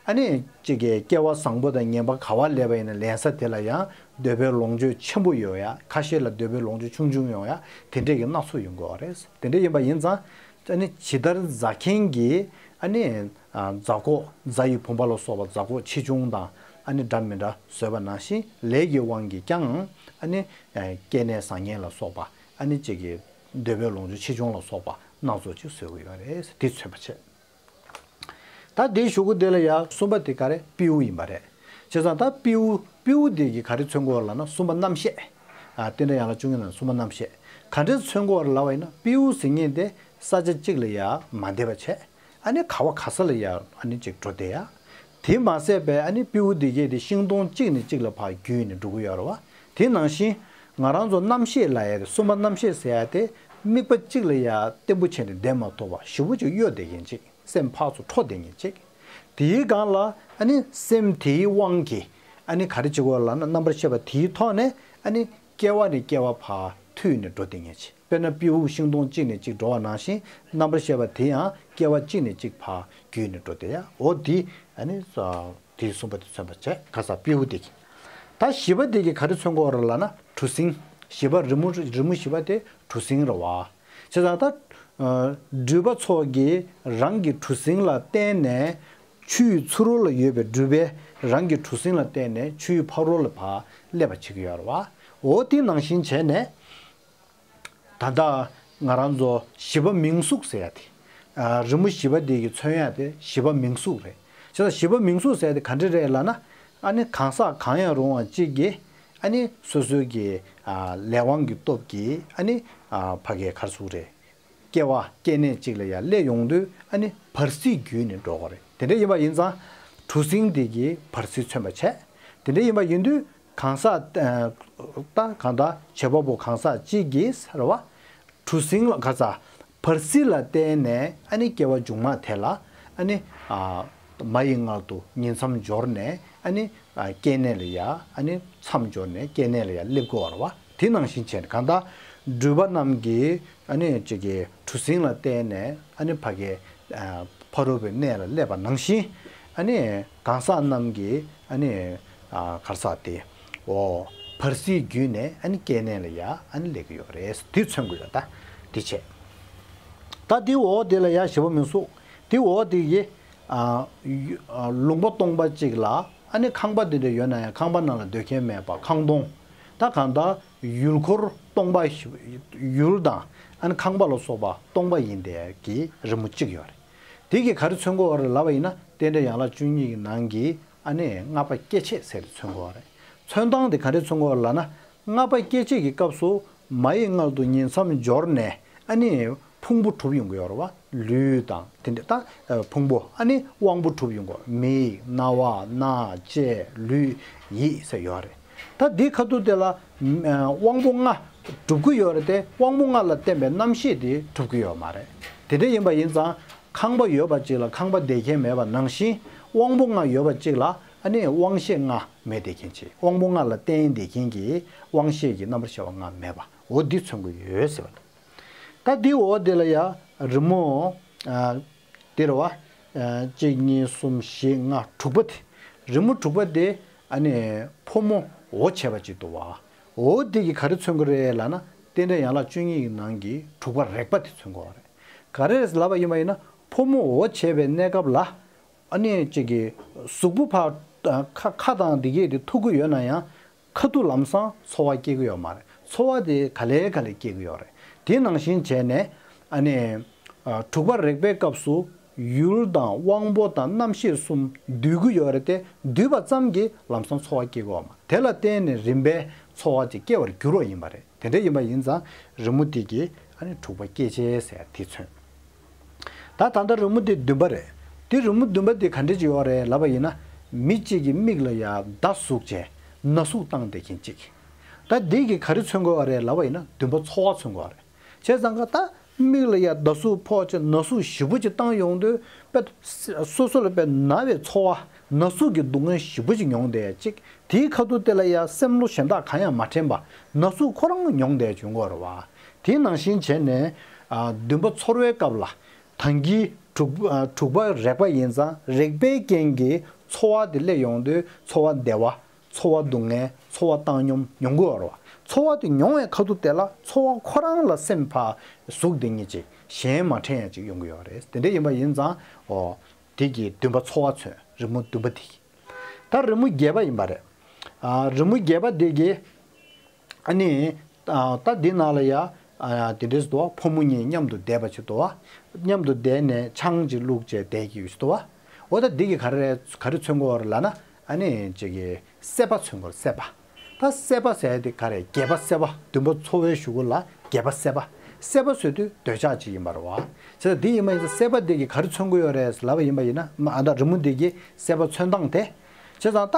ཨ་ནི་ཅིག་གི་སྐྱེ་བ་བཟང་པོ་དང་ངན་པ་ག་བ་ལེན་པ་ཡིན་ན། ལེན་ས་དེ་ལ་ཡང་འདོད་པའི་ལོངས་སྤྱོད་ཆེན་པོ་ཡོང་ཡ། ཁ་ཤས་ལ་འདོད་པའི་ལོངས་སྤྱོད་ཆུང་ཆུང་ཡོང་ཡ། དེ་འདྲས་ཀྱི་སྣ་ཚོགས་ཡོང་གི་ཡོད་རེད། དེ་འདྲ་ཡིན་པ་ཡིན་ཙང་། ཨ་ནི་ཇི་ལྟར་རྫ་མཁན་གྱིས་ཨ་ནི། ཨ། རྫ་ཁོག་རྫ་ཡི་བུམ་པ་ལ་སོགས་པ་རྫ་ཁོག་ཆེ་ཆུང་དང་ཨ་ནི་འདྲ་མི་འདྲ་བཟོས་པ་ནང་བཞིན། ལས་ཀྱི་དབང་གིས་ཀྱང་ཨ་ནི། ཨ། སྐྱེ་གནས་བཟང་ངན་ལ་སོགས་པ། ཨ་ནི་ཅིག་གི་འདོད་པའི་ལོངས་སྤྱོད་ཆེ་ཆུང་ལ་སོགས་པ་སྣ་ཚོགས་ཅིག་བཟོ་གི་ཡོད་རེད། དེ་མཚོན་པ་བྱས། ད་དེའི་གཞུག་གུ་དེ་ལ་ཡ་གསུམ་པ་དེ་ག་རེ། སྤྲེའུ་ཡིན་པ་རེད། བྱས་ཙང་ད་སྤྲེའུ། སྤྲེའུ་དེ་གི་ག་རེ་མཚོན་གྱི་ཡོད་ལབ་ན། གསུམ་པ་རྣམ་ཤེས། ཨ། རྟེན་འབྲེལ་ཡན་ལག་བཅུ་གཉིས་ནང་གསུམ་པ་རྣམ་ཤེས། ག་འདྲས་མཚོན་གྱི་ཡོད་ལབ་པ་ཡིན་ན། སྤྲེའུ་ཟེར་མཁན་དེ་ས་ཆ་གཅིག་ལ་ཡ་མ་བསྡད་པ་བྱས། ཨ་ནི་ག་བ་ག་ས་ལ་ཡ་ཨ་ནི་ཅིག་འགྲོ་བསྡད་ཡ། དེ་མ་ཟད་པའི་ཨ་ནི་སྤྲེའུ་དེ་གས་དེ་ཤིང་སྡོང་གཅིག་ནས་གཅིག་ལ་ཕར་བརྒྱུད་ནས་འགྲོ་གི་ཡོད་རེད་བ། དེ་ནང་བཞིན་ང་རང་ཚོ་རྣམ་ཤེས་ལབ་ཡ་དེ། གསུམ་པ་རྣམ་ཤེས་ཟེར་ཡ་དེ། དམིགས་པ་གཅིག་ལ་ཡ་བརྟན་པོ་བྱས་ནས་བསྡད་མ་ཐུབ་པ། ཞེ་པོ་ཅིག་གཡོ་བསྡད་མཁན་ཅིག་སེམས་ཕར་ཚུར་འཕྲོ་བསྡད་མཁན་ཅིག་དེའི་སྒང་ལ་ཨ་ནི་སེམས་དེའི་དབང་གིས་ཨ་ནི་ག་རེ་བྱེད་ཀྱི་ཡོད་ལབ་ན། རྣམ་པར་ཤེས་པ་དེའི་ཐོག་ནས་ཨ་ནི་སྐྱེ་བ་ནས་སྐྱེ་བ་ཕར་མཐུད་ནས་འགྲོ་བསྡད་མཁན་ཅིག་དཔེར་ན་སྤྲེའུ་ཤིང་སྡོང་གཅིག་ནས་གཅིག་འགྲོ་བ་ནང་བཞིན། རྣམ་པར་ཤེས་པ་དེ་ཡང་སྐྱེ་བ་གཅིག་ནས་གཅིག་ཕར་བརྒྱུད་ནས་འགྲོ་བསྡད་ཡ། འོ་དེ་ཨ་ནི། དེའི་གསུམ་པ་དེ་མཚོན་པ་བྱས། ག་ས་སྤྲེའུ་དེ་གི། ད་བཞི་པ་དེ་གི་ག་རེ་མཚོན་གྱི་ཡོད་རེད་ལབ་ན། གྲུ་གཟིངས། བཞི་པ་རི་མོ། རི་མོ་བཞི་པ་དེ་གྲུ་གཟིངས་རེད་བ། བྱས་ཙང་ད། ཨ། འགྲུལ་པ་ཚོ་གིས་རང་གི་གྲུ་གཟིངས་ལ་བརྟེན་ནས། ཆུའི་ཚུར་རོལ་ལ་ཡོད་པའི། འགྲུལ་པས་རང་གི་གྲུ་གཟིངས་ལ་བརྟེན་ནས་ཆུའི་ཕར་རོལ་ལ་ཕར་སླེབས་པ་བྱེད་ཀྱི་ཡོད་རེད་བ། འོ་དེ་ནང་བཞིན་བྱས་ནས། ད་ལྟ་ང་རང་ཚོ་བཞི་པ་མིང་གཟུགས་ཟེར་ཡ་དེ། ཨ། རི་མོ་བཞི་པ་དེ་གི་མཚོན་ཡ་དེ་བཞི་པ་མིང་གཟུགས་རེད། བྱས་ཙང་བཞི་པ་མིང་གཟུགས་ཟེར་ཡ་དེ་ག་འདྲ་རེད་ལབ་ན། ཨ་ནི་གང་ཟག་གང་ཡང་རུང་བ་གཅིག་གིས་ཨ་ནི་སོ་སོའི་གི། ཨ། ལས་དབང་གི་སྟོབས་ཀྱིས་ཨ་ནི། ཨ། ཕ་གིའི་ག་རེ་ཟེར་དགོས་རེད། སྐྱེ་བ་སྐྱེ་གནས་གཅིག་ལ་ཡ་སླེབས་ཡོང་དུས། ཨ་ནི་བར་སྲིད་བརྒྱུད་ནས་འགྲོ་དགོས་རེད། དེ་འདྲ་ཡིན་པ་ཡིན་ཙང་། གྲུ་གཟིངས་དེ་གིས་བར་སྲིད་མཚོན་པ་བྱས། དེ་འདྲ་ཡིན་པ་ཡིན་དུས། གང་ཟག་ད་གང་ལྟར་བྱེད་པ་པོ་གང་ཟག་གཅིག་གིས་རེད་བ། གྲུ་གཟིངས་ལ། ག་ས། བར་སྲིད་ལ་བརྟེན་ནས་ཨ་ནི་སྐྱེ་བ་མཇུག་མ་དེ་ལ་ཨ་ནི། ཨ། མ་ཡི་མངལ་དུ་ཉིང་མཚམས་སྦྱོར་ནས། ཨ་ནི། ཨ། སྐྱེ་གནས་ལ་ཡ་ཨ་ནི་མཚམས་སྦྱོར་ནས་སྐྱེ་གནས་ལ་ཡ་སླེབས་དགོས་པ་རེད་བ། དེ་ནང་བཞིན་བྱས་ནས། གང་ལྟར་འགྲུལ་པ་རྣམས་ཀྱིས་ཨ་ནི་ཅིག་གི་གྲུ་གཟིངས་ལ་བརྟེན་ནས་ཨ་ནི་ཕ་གི། ཨ། ཕ་རོལ་པོའི་གནས་ལ་སླེབས་པ་ནང་བཞིན། ཨ་ནི་གང་ཟག་རྣམས་ཀྱིས་ཨ་ནི། ཨ། ག་རེ་ཟེར་དེ། འོ། བར་སྲིད་བརྒྱུད་ནས་ཨ་ནི་སྐྱེ་གནས་ལ་ཡ་ཨ་ནི་སླེབས་ཀྱི་ཡོད་རེད། དེ་མཚོན་གྱི་ཡོད། ད་དེ་བྱས། ད་དེའི་འོག་དེ་ལ་ཡ་བཞི་པ་མིང་གཟུགས། དེའི་འོག་དེ་གི། ཨ། ཡུ། ཨ། ལུང་པ་སྟོང་པ་གཅིག་ལ་ཨ་ནི་ཁང་པ་དེ་འདྲ་ཡོད་ན་ཡང་། ཁང་པ་ནང་ལ་སྡོད་མཁན་མེད་པ་ཁང་སྟོང་། ད་གང་ལྟར་ཡུལ་འཁོར་སྟོང་པ། ཡུལ་དང་ཨ་ནི་ཁང་པ་ལ་སོགས་པ་སྟོང་པ་ཡིན་བསྡད་ཀྱི་རི་མོ་གཅིག་ཡོད་རེད། དེ་གིས་ག་རེ་མཚོན་གྱི་ཡོད་རེད་ལབ་པ་ཡིན་ན། རྟེན་འབྲེལ་ཡན་ལག་བཅུ་གཉིས་ཀྱི་ནང་གི་ཨ་ནི་ལྔ་པ་སྐྱེ་མཆེད་ཟེར་དེ་མཚོན་གྱི་ཡོད་རེད། མཚོན་སྟངས་དེ་ག་འདྲས་མཚོན་གྱི་ཡོད་རེད་ལབ་ན། ལྔ་པ་སྐྱེ་མཆེད་ཀྱི་སྐབས་སུ་མ་ཡི་མངལ་དུ་ཉིང་མཚམས་སྦྱོར་ནས་ཨ་ནི་ཕུང་པོ་གྲུབ་ཡོང་གི་ཡོད་རེད་བ། ལུས་དང་དེ་འདྲ། ད་ཕུང་པོ། ཨ་ནི་དབང་པོ་གྲུབ་ཡོང་གི། མིག། རྣ་བ། སྣ། ལྕེ། ལུས། ཡིད་ཟེར་ཡོད་རེད། ད་འདིའི་ཁ་ཐུག་དེ་ལ། ཨ། དབང་པོ་ལྔ་གྲུབ་ཀྱི་ཡོད་རེད་དེ། དབང་པོ་ལྔ་ལ་བརྟེན་པའི་རྣམ་ཤེས་དེ་གྲུབ་ཀྱི་ཡོད་མ་རེད། དེ་འདྲ་ཡིན་པ་ཡིན་ཙང་། ཁང་པ་ཡོད་པ་གཅིག་ལ་ཁང་པ་བསྡད་མཁན་མེད་པ་ནང་བཞིན། དབང་པོ་ལྔ་ཡོད་པ་གཅིག་ལ་ཨ་ནི་དབང་ཤེས་ལྔ་མེད་བསྡད་མཁན་ཅིག་དབང་པོ་ལྔ་ལ་བརྟེན་བསྡད་མཁན་གྱི་དབང་ཤེས་ཀྱི་རྣམ་པར་ཤེས་པ་ལྔ་མེད་པ། འོ་འདི་མཚོན་གྱི་ཡོད་ཟེར་བ་རེད། ད་འདིའི་འོག་འདི་ལ་ཡ་རི་མོ། ཨ། འདི་རེད་བ། ཨ། གཅིག་གཉིས་གསུམ་བཞི་ལྔ་དྲུག་པ་དེ། རི་མོ་དྲུག་པ་དེ་ཨ་ནི་ཕོ་མོ་འོ་བྱས་པ་ཅིག་འདུག་བ། འོ་འདི་གིས་ག་རེ་མཚོན་གྱི་རེད་ལབ་ན། རྟེན་འབྲེལ་ཡན་ལག་བཅུ་གཉིས་ཀྱི་ནང་གི་དྲུག་པ་རེག་པ་དེ་མཚོན་གྱི་ཡོད་རེད། ག་རེ་ལབ་པ་ཡིན་པ་ཡིན་ན། ཕོ་མོ་འོ་བྱས་པའི་གནས་སྐབས་ལ། ཨ་ནི་གཅིག་གི་གཟུགས་པོ་ཕར་ཁ་ཁ་དང་འདི་གས་དེ་ཐུག་གི་ཡོད་ན་ཡང་། ཁ་ཐུག་ལམ་སང་ཚོར་བ་སྐྱེ་གི་ཡོད་མ་རེད། ཚོར་བ་དེ་ག་ལེ་ག་ལེ་སྐྱེ་གི་ཡོད་རེད། དེ་ནང་བཞིན་བྱས་ནས་ཨ་ནི་ཨ་དྲུག་པ་རེག་པའི་སྐབས་སུ་ཡུལ་དང་དབང་པོ་དང་རྣམ་ཤེས་གསུམ་འདུས་ཀྱི་ཡོད་རེད་དེ། འདུས་པ་ཙམ་གྱིས་ལམ་སང་ཚོར་བ་སྐྱེ་གི་ཡོད་མ་རེད། དེ་ལ་བརྟེན་ནས་རིམ་པས་ཚོར་བ་དེ་སྐྱེ་བར་འགྱུར་བ་ཡིན་པ་རེད། དེ་འདྲ་ཡིན་པ་ཡིན་ཙང་རི་མོ་དེ་གིས་ཨ་ནི་དྲུག་པ་སྐྱེད་བྱེད་ཟེར་དེ་མཚོན། ད་ད་ལྟ་རི་མོ་འདི་བདུན་པ་རེད། དེ་རི་མོ་བདུན་པ་འདི་ག་འདྲ་ཅིག་ཡོད་རེད་ལབ་པ་ཡིན་ན། མི་གཅིག་གི་མིག་ལ་ཡ་མདའ་ཟུག་བྱས་ན་ཟུག་བཏང་བསྡད་མཁན་གཅིག་ད་འདི་གིས་ག་རེ་མཚོན་གྱི་ཡོད་རེད་ལབ་པ་ཡིན་ན་བདུན་པ་ཚོར་བ་མཚོན་གྱི་ཡོད་རེད། བྱས་ཙང་ཀ་ད་མིག་ལ་ཡ་མདའ་ཟུག་ཕོག་བྱས་ན་ཟུག་ཞེ་པོ་ཅིག་བཏང་ཡོང་དུས་དཔེ་སོ་སོ་ལ་དཔེ་ན་བའི་ཚོར་བ་ན་ཟུག་གི་སྡུག་བསྔལ་ཞེ་པོ་ཅིག་མྱོང་བསྡད་ཡ་གཅིག་དེའི་ཁ་ཐུག་དེ་ལ་ཡ་སེམས་བློ་གཞན་དག་གང་ཡང་མ་དྲན་པ་ན་ཟུག་ཁོ་རང་མྱོང་བསྡད་ཡོང་གི་ཡོད་རེད་བ། དེ་ནང་བཞིན་བྱས་ནས་ཨ་བདུན་པ་ཚོར་བའི་སྐབས་ལ་ད་གིན་དྲུག་ཨ་དྲུག་པ་རེག་པ་ཡིན་ཙང་རེག་པའི་རྐྱེན་གྱིས་ཚོར་བ་དེ་སླེབས་ཡོང་དུས་ཚོར་བ་བདེ་བ། ཚོར་བ་སྡུག་བསྔལ། ཚོར་བ་བཏང་སྙོམས་མྱོང་གི་ཡོད་རེད་བ། ཚོར་བ་དེ་མྱོང་བའི་ཁ་ཐུག་དེ་ལ་ཚོར་བ་ཁོ་རང་ལ་སེམས་ཕར་ཟུག་བསྡད་མཁན་ཅིག་གཞན་མ་དྲན་ཡ་ཅིག་ཡོང་གི་ཡོད་རེད། དེ་འདྲ་ཡིན་པ་ཡིན་ཙང་ཨོ་དེ་གིས་བདུན་པ་ཚོར་བ་མཚོན། རི་མོ་བདུན་པ་དེ་གིས། ད་རི་མོ་བརྒྱད་པ་ཡིན་པ་རེད། ཨ་རི་མོ་བརྒྱད་པ་དེ་གིས་ཨ་ནི་ཨ་ད་འདི་ནང་ལ་ཡ་ཨ་དེ་འདྲས་འདུག་བ། ཕོ་མོ་གཉིས་མཉམ་དུ་བསྡད་པ་ཅིག་འདུག་བ། མཉམ་དུ་བསྡད་ནས་ཆང་ཅིག་བླུགས་བྱས་བསྡད་ཀྱི་ཡོད་ཅིག་འདུག་བ། འོ་ད་འདི་གིས་ག་རེ་ག་རེ་མཚོན་གྱི་ཡོད་རེད་ལབ་ན་ཨ་ནི་ཅིག་གི་སྲེད་པ་མཚོན་གྱི་ཡོད་རེད། སྲེད་པ། ད་སྲེད་པ་ཟེར་དེ་ག་རེ་བརྒྱད་པ་སྲེད་པ། བདུན་པ་ཚོར་བའི་གཞུག་གུ་ལ་བརྒྱད་པ་སྲེད་པ། སྲེད་པ་ཟེར་དུས་འདོད་ཆགས་ཅིག་ཡིན་པ་རེད་བ། བྱས་ཙང་འདི་ཡིན་པ་ཡིན་ཙང་སྲེད་པ་འདི་གིས་ག་རེ་མཚོན་གྱི་ཡོད་རེད་ལབ་པ་ཡིན་པ་ཡིན་ན་མ་ཨ་ད་རི་མོ་འདི་གིས་སྲེད་པ་མཚོན་སྟངས་དེ། བྱས་ཙང་ད་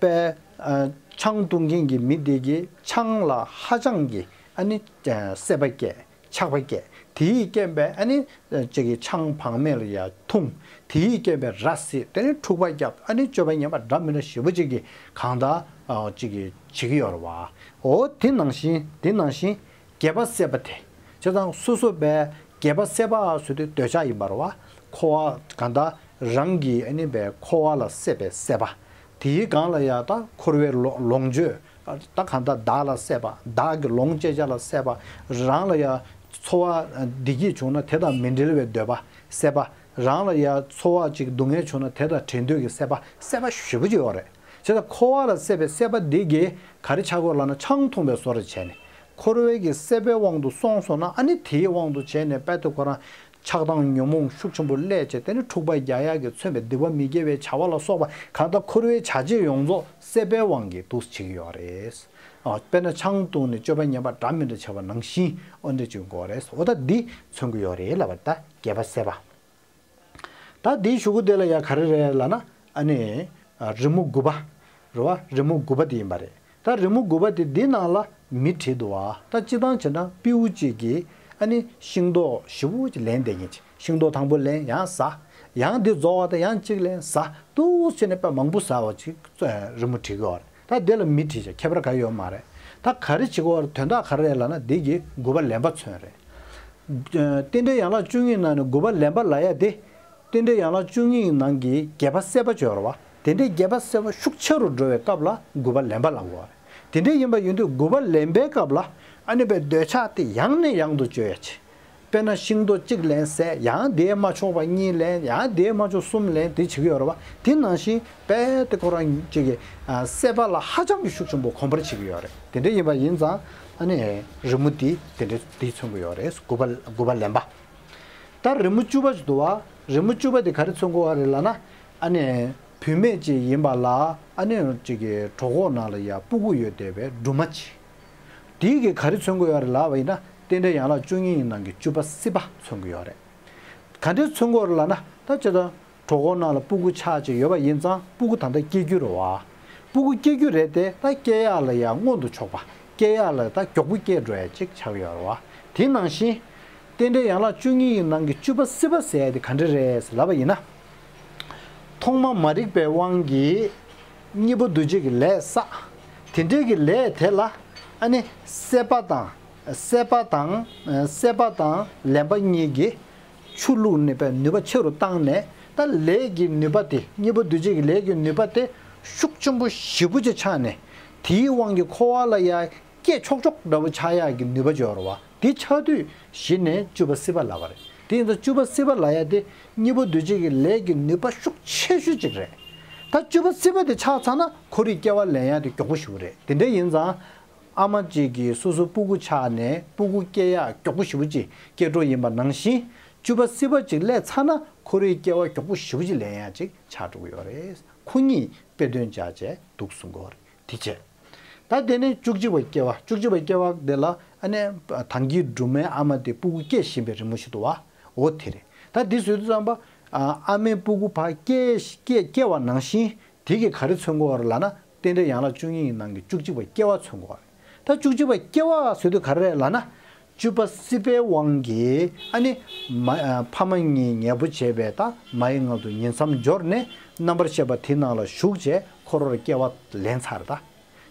དཔེ་ཨ་ཆང་འཐུང་མཁན་གྱི་མི་འདི་གིས་ཆང་ལ་ཧ་ཅང་གི་ཨ་ནི་ཨ་སྲེད་པ་སྐྱེས། ཆགས་པ་སྐྱེས། དེའི་རྐྱེན་པས་ཨ་ནི་ཨ་ཅིག་གི་ཆང་བག་མེད་ལ་ཡ་འཐུང་། དེའི་རྐྱེན་པས་ར་བཟི། དེ་ནས་འཁྲུག་པ་བརྒྱབ། ཨ་ནི་སྤྱོད་པ་ངན་པ་འདྲ་མི་འདྲ་ཞེ་པོ་ཅིག་གིས་གང་ལྟར་ཨ་ཅིག་གི་བྱེད་ཀྱི་ཡོད་རེད་བ། འོ་དེ་ནང་བཞིན་དེ་ནང་བཞིན་བརྒྱད་པ་སྲེད་པ་དེ། བྱས་ཙང་སོ་སོ་བས་བརྒྱད་པ་སྲེད་པ་ཟེར་དུས་འདོད་ཆགས་ཡིན་པ་རེད་བ། འཁོར་བ་གང་ལྟར་རང་གི་ཨ་ནི་བས་འཁོར་བ་ལ་སྲེད་པའི་སྲེད་པ། དེའི་སྒང་ལ་ཡ་ད་འཁོར་བའི་ལོ་ལོངས་སྤྱོད། ད་གང་ལྟར་བདག་ལ་སྲེད་པ། བདག་གི་ལོངས་སྤྱད་བྱ་ལ་སྲེད་པ། རང་ལ་ཡ་ཚོར་བ་བདེ་སྐྱིད་བྱུང་ན་དེ་དང་མི་འབྲལ་བའི་འདོད་པ་སྲེད་པ། རང་ལ་ཡ་ཚོར་བ་ཅིག་སྡུག་བསྔལ་བྱུང་ན་དེ་དང་བྲལ་འདོད་ཀྱི་སྲེད་པ། སྲེད་པ་ཞེ་པོ་ཅིག་ཡོད་རེད། བྱས་ཙང་འཁོར་བ་ལ་སྲེད་པའི་སྲེད་པ་འདི་གིས་ག་རེ་ཆགས་ཀྱི་ཡོད་ལབ་ན་ཆང་འཐུང་བའི་བཟོ་འདྲ་བྱས་ནས་འཁོར་བའི་གི་སྲེད་པའི་དབང་དུ་སོང་སོང་ན་ཨ་ནི་དེའི་དབང་དུ་བྱས་ནས་དཔལ་དུ་ཁོ་རང་ཆགས་སྡང་ཉོན་མོངས་ཤུགས་ཆེན་པོ་སླེབས་བྱས་དེ་ནི་འཁྲུག་པ་རྒྱག་ཡག་གི་མཚོན་པའི་སྡིག་པ་མི་དགེ་བའི་བྱ་བ་ལ་སོགས་པ་གང་ལྟར་འཁོར་བའི་བྱ་བྱེད་ཡོངས་རྫོགས་སྲེད་པའི་དབང་གིས་འདུ་བྱེད་ཀྱི་ཡོད་རེད། ཨ་དཔེར་ན་ཆང་བཏུང་ནས་སྤྱོད་པ་ངན་པ་འདྲ་མི་འདྲ་བྱས་པ་ནང་བཞིན་འོ་འདྲ་བྱེད་དགོས་རེད། འོ་ད་འདི་མཚོན་གྱི་ཡོད་རེད་ལབ་པ་ད་བརྒྱད་པ་སྲེད་པ། ད་འདིའི་གཞུག་གུ་དེ་ལ་ཡ་ག་རེ་རེད་ལབ་ན་ཨ་ནི་རི་མོ་དགུ་པ་རེད་བ། རི་མོ་དགུ་པ་དེ་ཡིན་པ་རེད། ད་རི་མོ་དགུ་པ་དེ་འདི་ནང་ལ་མི་བྲིས་འདུག་བ། ད་སྤྱིར་བཏང་བྱས་ན་སྤྲེའུ་གཅིག་གིས་ཨ་ནི་ཤིང་ཏོག་ཞེ་པོ་ཅིག་ལེན་བསྡད་མཁན་ཅིག་ཤིང་ཏོག་དང་པོ་ལེན་ཡང་ཟ། ཡང་འདི་རྫོགས་པ་དང་ཡང་གཅིག་ལེན་ཟ། འདུག་བྱས་ནས་དཔེ་མང་པོ་ཟ་བ་ཅིག་རི་མོ་བྲིས་ཀྱི་ཡོད་རེད། ད་དེ་ལ་མི་བྲིས་བྱས་ཁྱད་པར་ག་ཡོད་མ་རེད། ད་ག་རེ་བྱེད་ཀྱི་ཡོད་རེད། དོན་དག་ག་རེ་རེད་ལབ་ན་འདི་གིས་དགུ་པ་ལེན་པ་མཚོན་རེད། རྟེན་འབྲེལ་ཡན་ལག་བཅུ་གཉིས་ནང་ནས་དགུ་པ་ལེན་པ་ལབ་ཡ་དེ། རྟེན་འབྲེལ་ཡན་ལག་བཅུ་གཉིས་ནང་གི་བརྒྱད་པ་སྲེད་པ་ཅིག་ཡོད་རེད་བ། དེ་འདྲའི་བརྒྱད་པ་སྲེད་པ་ཤུགས་ཆེ་རུ་འགྲོ་བའི་སྐབས་ལ་དགུ་པ་ལེན་པ་ལབ་དགོས་རེད། དེ་འདྲ་ཡིན་པ་ཡིན་དུས་དགུ་པ་ལེན་པའི་སྐབས་ལ་ཨ་ནི་བའི་འདོད་ཆགས་དེ་ཡང་ནས་ཡང་དུ་སྤྱོད་ཡ་ཆེ། དཔེར་ན་ཤིང་ཏོག་གཅིག་ལེན་ཟས། ཡང་དེས་མ་ཆོག་པ་གཉིས་ལེན། ཡང་དེས་མ་ཆོག་གསུམ་ལེན། དེ་བྱེད་ཀྱི་ཡོད་རེད་བ། དེ་ནང་བཞིན་དཔེ་དེ་ཁོ་རང་གཅིག་གི་ཨ་སྲེད་པ་ལ་ཧ་ཅང་གི་ཤུགས་ཆེན་པོ་གོམས་པར་བྱེད་ཀྱི་ཡོད་རེད། དེ་འདྲ་ཡིན་པ་ཡིན་ཙང་ཨ་ནི་རི་མོ་འདི་དེ་འདྲ་འདི་མཚོན་གྱི་ཡོད་རེད། དགུ་པ་དགུ་པ་ལེན་པ། ད་རི་མོ་བཅུ་པ་ཅིག་འདུག་བ། རི་མོ་བཅུ་པ་དེ་ག་རེ་མཚོན་གྱི་ཡོད་རེད་ལབ་ན། ཨ་ནི་བུད་མེད་ཅིག་ཡིན་པ་ལ་ཨ་ནི་ཅིག་གི་གྲོད་ཁོག་ནང་ལ་ཡ་སྤུ་གུ་ཡོད་བསྡད་པའི་སྦྲུམ་མ་ཅིག་དེའི་གི་ག་རེ་མཚོན་གྱི་ཡོད་རེད་ལབ་པ་ཡིན་ན་རྟེན་འབྲེལ་ཡན་ལག་བཅུ་གཉིས་ནང་གི་བཅུ་པ་སྲིད་པ་མཚོན་གྱི་ཡོད་རེད། ག་འདྲས་མཚོན་གྱི་ཡོད་རེད་ལབ་ན་ད་ཅི་ད། གྲོད་ཁོག་ནང་ལ་སྤུ་གུ་ཆགས་ཅིག་ཡོད་པ་ཡིན་ཙང་སྤུ་གུ་ད་ལྟ་སྐྱེ་རྒྱུ་རེད་བ། སྤུ་གུ་སྐྱེ་རྒྱུ་རེད་དེ་ད་སྐྱེ་ཡག་ལ་ཡང་སྔོན་དུ་ཕྱོགས་པ། སྐྱེ་ཡག་ལ་ད་མགྱོགས་པོ་སྐྱེ་འགྲོ་ཡ་ཅིག་ཆགས་ཡོད་རེད་བ། དེ་ནང་བཞིན། རྟེན་འབྲེལ་ཡན་ལག་བཅུ་གཉིས་ཡི་ནང་གི་བཅུ་པ་སྲིད་པ་ཟེར་ཡ་དེ་ག་འདྲ་རེད་ཟེར་ལབ་པ་ཡིན་ན། ཐོག་མ་མ་རིག་པའི་དབང་གིས་གཉིས་པོ་འདུ་བྱེད་ཀྱི་ལས་བསགས། དེ་འདྲའི་གི་ལས་དེ་ལ་ཨ་ནི་སྲེད་པ་དང་། སྲེད་པ་དང་། སྲེད་པ་དང་ལེན་པ་གཉིས་ཀྱིས། ཆུ་བླུགས་ནས་པའི་ནུས་པ་ཆེ་རུ་བཏང་ནས་ད་ལས་ཀྱི་ནུས་པ་དེ་གཉིས་པོ་འདུ་བྱེད་ཀྱི་ལས་ཀྱི་ནུས་པ་དེ་ཤུགས་ཆེན་པོ་ཞེ་པོ་ཅིག་ཆགས་ནས་དེའི་དབང་གིས་འཁོར་བ་ལ་ཡ་སྐྱེ་ཆོག་ཆོག་འདྲ་པོ་ཆགས་ཡག་གི་ནུས་པ་ཅིག་ཡོད་རེད་བ། དེ་ཆགས་དུས་གཞི་ནས་བཅུ་པ་སྲིད་པ་ལབ་པ་རེད། དེ་ཡིན་ཙང་བཅུ་པ་སྲིད་པ་ལབ་ཡ་དེ་གཉིས་པོ་འདུས་བྱས་ཀྱི་ལས་ཀྱི་ནུས་པ་ཤུགས་ཆེ་ཤོས་གཅིག་རེད། ད་བཅུ་པ་སྲིད་པ་དེ་ཆགས་ཚར་ན་འཁོར་བའི་སྐྱེ་བ་ལེན་ཡ་དེ་མགྱོགས་པོ་ཞེ་པོ་རེད། དེ་འདྲ་ཡིན་ཙང་ཨ་མ་གཅིག་གིས་སོ་སོའི་སྤུ་གུ་ཆགས་ནས་སྤུ་གུ་སྐྱེ་ཡ་མགྱོགས་པོ་ཞེ་པོ་ཅིག་སྐྱེ་འགྲོ་ཡིན་པ་ནང་བཞིན། བཅུ་པ་སྲིད་པ་ཅིག་སླེབས་ཚར་ན་འཁོར་བའི་སྐྱེ་བ་མགྱོགས་པོ་ཞེ་པོ་ཅིག་ལེན་ཡ་ཅིག་ཆགས་འགྲོ་གི་ཡོད་རེད། ཁོ་གཉིས་དཔེ་དོན་སྦྱར་བྱས་འདུག་གསུང་གི་ཡོད་རེད། དེ་བྱས། ད་དེ་ནས་བཅུ་གཅིག་པ་སྐྱེ་བ། བཅུ་གཅིག་པ་སྐྱེ་བ་དེ་ལ་ཨ་ནི་ད་གིན་སྦྲུམ་མའི་ཨ་མ་དེ་སྤུ་གུ་སྐྱེ་བཞིན་པའི་རི་མོ་ཞིག་འདུག་བ། འོ་དེ་རེད། ད་འདི་བཟོས་དུས་ཙམ་པ། ཨ་ཨ་མའི་སྤུ་གུ་ཕར་སྐྱེ་སྐྱེ་སྐྱེ་བ་ནང་བཞིན་དེ་གིས་ག་རེ་མཚོན་གྱི་ཡོད་རེད་ལབ་ན། རྟེན་འབྲེལ་ཡན་ལག་བཅུ་གཉིས་ཀྱི་ནང་གི་བཅུ་གཅིག་པ་སྐྱེ་བ་མཚོན་གྱི་ཡོད་རེད། ད་བཅུ་གཅིག་པ་སྐྱེ་བ་བཟོས་དུས་ག་རེ་རེད་ལབ་ན། བཅུ་པ་སྲིད་པའི་དབང་གིས་ཨ་ནི་མ་ཨ་ཕ་མ་གཉིས་ཉལ་པོ་བྱས་པའི་ད་མ་ཡི་མངལ་དུ་ཉིང་མཚམས་སྦྱོར་ནས་རྣམ་པར་ཤེས་པ་དེ་ནང་ལ་ཞུགས་བྱས་འཁོར་བར་སྐྱེ་བ་ལེན་ཚར་ད།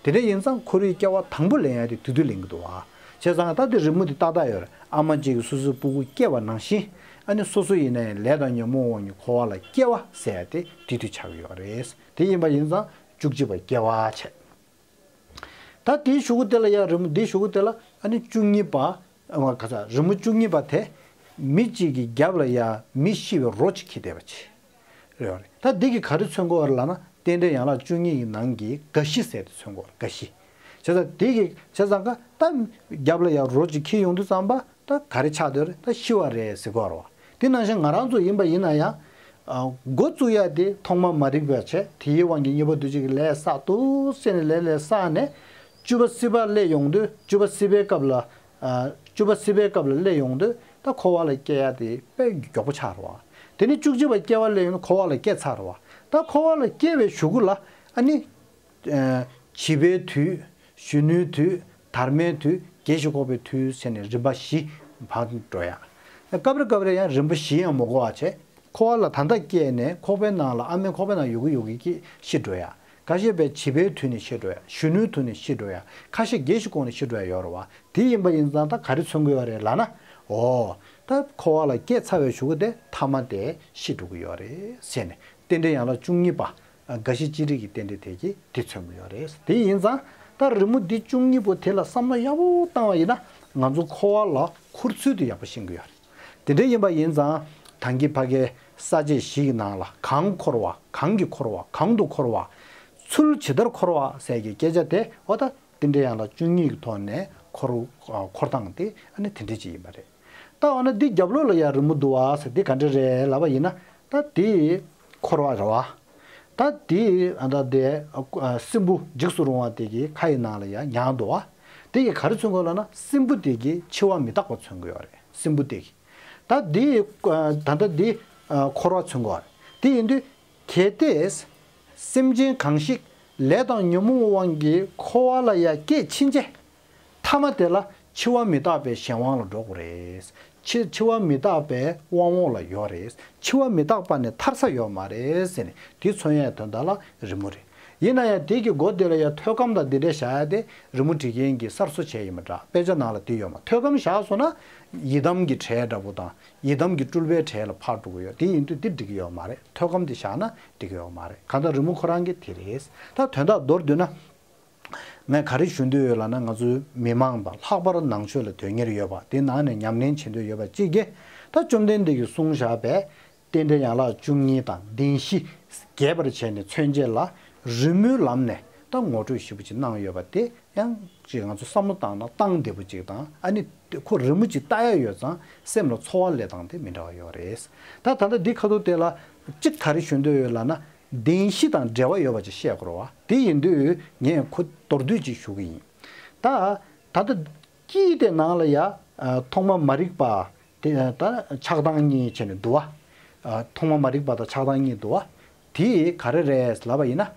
དེ་འདྲ་ཡིན་ཙང་འཁོར་བའི་སྐྱེ་བ་དང་པོ་ལེན་ཡ་དེ་དེ་དུས་ལེན་གྱི་འདུག་བ། བྱས་ཙང་ད་དེ་རི་མོ་དེ་ཏག་ཏག་ཡོད་རེད། ཨ་མ་གཅིག་གིས་སོ་སོའི་སྤུ་གུ་སྐྱེ་བ་ནང་བཞིན། ཨ་ནི་སོ་སོ་ཡིན་ན་ཡང་ལས་དང་ཉོན་མོངས་དབང་གིས་འཁོར་བ་ལ་སྐྱེ་བ་ཟེར་ཡ་དེ་དེ་དུས་ཆགས་ཀྱི་ཡོད་རེད། དེ་ཡིན་པ་ཡིན་ཙང་བཅུ་གཅིག་པ་སྐྱེ་བ་བྱས། ད་དེའི་གཞུག་གུ་དེ་ལ་ཡ་རི་མོ་འདིའི་གཞུག་གུ་དེ་ལ་ཨ་ནི་བཅུ་གཉིས་པ། ཨ་ག་ས་རི་མོ་བཅུ་གཉིས་པ་དེ། མི་གཅིག་གི་རྒྱབ་ལ་ཡ་མི་ཤི་བའི་རོ་གཅིག་འཁྱེར་བསྡད་པ་ཅིག་རེད་བ་རེད། ད་འདི་གིས་ག་རེ་མཚོན་གྱི་ཡོད་རེད་ལབ་ན། རྟེན་འབྲེལ་ཡན་ལག་བཅུ་གཉིས་ཀྱི་ནང་གི་རྒ་ཤི་ཟེར་དེ་མཚོན་གྱི་ཡོད་རེད། རྒ་ཤི། བྱས་ཙང་དེ་གིས་བྱས་ཙང་ཀ་ད་རྒྱབ་ལ་ཡ་རོ་གཅིག་འཁྱེར་ཡོང་དུས་ཙམ་པ། ད་ག་རེ་ཆགས་བསྡད་རེད། ད་ཤི་བ་རེད་ཟེར་གྱི་ཡོད་རེད་བ། དེ་ནང་བཞིན་ང་རང་ཚོ་ཡིན་པ་ཡིན་ན་ཡང་། ཨ་འགོ་བཙུགས་ཡ་དེ་ཐོག་མ་མ་རིག་པ་བྱས། དེའི་དབང་གིས་གཉིས་པ་འདུས་བྱས་ཀྱི་ལས་བསགས་འདུག་ཟེར་ནས་ལས་ལས་བསགས་ནས། བཅུ་པ་སྲིད་པ་སླེབས་ཡོང་དུས། བཅུ་པ་སྲིད་པའི་སྐབས་ལ། ཨ་བཅུ་པ་སྲིད་པའི་སྐབས་ལ་སླེབས་ཡོང་དུས་ད་འཁོར་བ་ལ་སྐྱེ་ཡ་དེ་དཔེ་མགྱོགས་པོ་ཆགས་རེད་བ། དེ་ནས་བཅུ་གཅིག་པ་སྐྱེ་བ་སླེབས་ཡོང་དུས་འཁོར་བ་ལ་སྐྱེ་ཚར་རེད་བ། ད་འཁོར་བ་ལ་སྐྱེ་བའི་གཞུག་གུ་ལ་ཨ་ནི། ཨ་བྱིས་པའི་དུས། གཞོན་ནུའི་དུས། དར་མའི་དུས། རྒས་ཤིང་འཁོགས་པའི་དུས་ཟེར་ནས་རིམ་པ་བཞི་འཕར་འགྲོ་ཡ། སྐབས་རེ་སྐབས་རེ་ཡང་རིམ་པ་བཞི་ཡང་མི་འགོར་བ་བྱས། འཁོར་བ་ལ་ད་ལྟ་སྐྱེས་ནས་ཁོག་པའི་ནང་ལ་ཨ་མའི་ཁོག་པའི་ནང་ཡོད་གི་ཡོད་གི་ཤི་འགྲོ་ཡ། ཁ་ཤས་པས་བྱིས་པའི་དུས་ནས་ཤི་འགྲོ་ཡ། གཞོན་ནུའི་དུས་ནས་ཤི་འགྲོ་ཡ། ཁ་ཤས་རྒས་ཤིང་འཁོགས་ནས་ཤི་འགྲོ་ཡ་ཡོད་རེད་བ། དེ་ཡིན་པ་ཡིན་ཙང་ད་ག་རེ་མཚོན་གྱི་ཡོད་རེད་ལབ་ན། འོ། ད་འཁོར་བ་ལ་སྐྱེས་ཚར་བའི་གཞུག་གུ་དེ་མཐའ་མ་དེ་ཤི་འགྲོ་གི་ཡོད་རེད་ཟེར་ནས། རྟེན་འབྲེལ་ཡན་ལག་བཅུ་གཉིས་པ། རྒ་ཤི་ཅི་རིགས་ཀྱི་རྟེན་འབྲེལ་དེ་གིས་དེ་མཚོན་གྱི་ཡོད་རེད། དེ་ཡིན་ཙང་ད་རི་མོ་འདི་བཅུ་གཉིས་པོ་དེ་ལ་བསམ་བློ་ཡག་པོ་བཏང་བ་ཡིན་ན། ང་ཚོ་འཁོར་བ་ལ་འཁོར་ཚུལ་དེ་ཡག་པོ་ཤེས་ཀྱི་ཡོད་རེད། དེ་འདྲ་ཡིན་པ་ཡིན་ཙང་ད་གིན་ཕ་གིའི་ས་བཅད་བཞི་ཡི་ནང་ལ་གང་འཁོར་བ། གང་གིས་འཁོར་བ། གང་དུ་འཁོར་བ། ཚུལ་ཇི་ལྟར་འཁོར་བ་ཟེར་གྱི་སྐད་ཆ་དེ། འོ་ད་རྟེན་འབྲེལ་ཡན་ལག་བཅུ་གཉིས་ཀྱི་ཐོག་ནས་འཁོར་འཁོར་སྟངས་དེ་ཨ་ནི་དེ་འདྲ་ཅིག་ཡིན་པ་རེད། ད་འོ་ན་འདི་རྒྱབ་ལོགས་ལ་ཡང་རི་མོ་འདུག་བ་ཟེར། འདི་ག་འདྲ་རེད་ལབ་པ་ཡིན་ན། ད་འདི་འཁོར་བ་རེད་བ། ད་འདི་ཨ་ད་དེ་ཨ་སྲིན་བུ་འཇིགས་སུ་རུང་བ་དེ་གི་ཁ་ཡི་ནང་ལ་ཡང་ཉལ་འདུག་བ། དེ་གི་ག་རེ་མཚོན་གྱི་ཡོད་ལབ་ན། སྲིན་བུ་དེ་གི་འཆི་བ་མི་རྟག་པ་མཚོན་གྱི་ཡོད་རེད། སྲིན་བུ་དེ་གི། ད་འདི་ཨ་ད་ལྟ་འདི་ཨ་འཁོར་བ་མཚོན་གྱི་ཡོད་རེད། དེ་ཡིན་དུས། གལ་ཏེ། སེམས་ཅན་གང་ཞིག་ལས་དང་ཉོན་མོངས་དབང་གིས་འཁོར་བ་ལ་ཡ་སྐྱེས་ཕྱིན་ཆད། མཐའ་མ་དེ་ལ་འཆི་བ་མི་རྟག་པའི་གཞན་དབང་ལ་འགྲོ་དགོས་རེད། འཆི་འཆི་བ་མི་རྟག་པའི་དབང་འོག་ལ་ཡོད་རེད། འཆི་བ་མི་རྟག་པ་ནས་ཐར་ས་ཡོད་མ་རེད་ཟེར་ནས་དེ་མཚོན་ཡས་དོན་དག་ལ་རི་མོ་རེད། ཡིན་ན་ཡང་དེ་གི་མགོ་དེ་ལ་ཡ་ཐོད་སྐམ་དང་འདི་འདྲས་བཞག་ཡ་དེ་རི་མོ་འབྲི་མཁན་གྱིས་གསར་བཟོ་བྱས་ཡིན་པ་འདྲ། དཔེ་ཆ་ནང་ལ་དེ་ཡོད་མ། ཐོད་སྐམ་བཞག་སོང་ན་ཡི་དམ་གྱི་གྲལ་འདྲ་པོ་དང་། ཡི་དམ་གྱི་སྤྲུལ་པའི་གྲལ་ལ་ཕར་འགྲོ་གི་ཡོད། དེ་ཡིན་དུས་དེ་འགྲིག་གི་ཡོད་མ་རེད། ཐོད་སྐམ་དེ་བཞག་ན་འགྲིག་གི་ཡོད་མ་རེད། གང་ལྟར་རི་མོ་ཁོ་རང་གི་དེ་རེད། ད་དོན་དག་མདོར་བསྡུས་ན། ངས་ག་རེ་ཞུ་འདོད་ཡོད་ལབ་ན། ང་ཚོའི་མི་མང་དང་ལྷག་པར་ནང་ཆོས་ལ་དོན་གཉེར་ཡོད་པ། དེ་ནང་ནས་ཉམས་ལེན་བྱེད་འདོད་ཡོད་པ་གཅིག་གིས། ད་བཅོམ་ལྡན་འདས་ཀྱིས་གསུངས་བཞག་པའི་རྟེན་འབྲེལ་ཡན་ལག་བཅུ་གཉིས་དང་བདེན་བཞི་རྒྱས་པར་བྱས་ནས་མཚོན་བྱེད་ལ་རི་མོའི་ལམ་ནས་ད་ངོ་སྤྲོད་ཞིབ་པོ་ཅིག་གནང་ཡོད་པ་དེ། ཡང་ཅིག་ང་ཚོ་བསམ་བློ་བཏང་ན་སྟངས་བདེ་པོ་ཅིག་དང་། ཨ་ནི་ཁོ་རི་མོ་ཅིག་ལྟ་ཡ་ཡོད་ཙང་སེམས་ལ་ཚོར་བ་སླེབས་སྟངས་དེ་མི་འདྲ་བ་ཡོད་རེད། ད་ད་ལྟ་འདི་ཁ་ཐུག་དེ་ལ་གཅིག་ག་རེ་ཞུ་འདོད་ཡོད་ལབ་ན། བདེན་བཞི་དང་འབྲེལ་བ་ཡོད་པ་ཅིག་བཤད་དགོས་རེད་བ། དེ་ཡིན་དུས་ངས་ཁོ་མདོར་བསྡུས་ཅིག་ཞུ་གི་ཡིན། ད་ད་ལྟ་དཀྱིལ་དེ་ནང་ལ་ཡ་ཐོག་མ་མ་རིག་པ་དེ་ད་ཆགས་སྡང་གཉིས་བྱས་ནས་འདུག་བ། ཐོག་མ་མ་རིག་པ་དང་ཆགས་སྡང་གཉིས་འདུག་བ། དེ་ག་རེ་རེད་ལབ་པ་ཡིན་ན།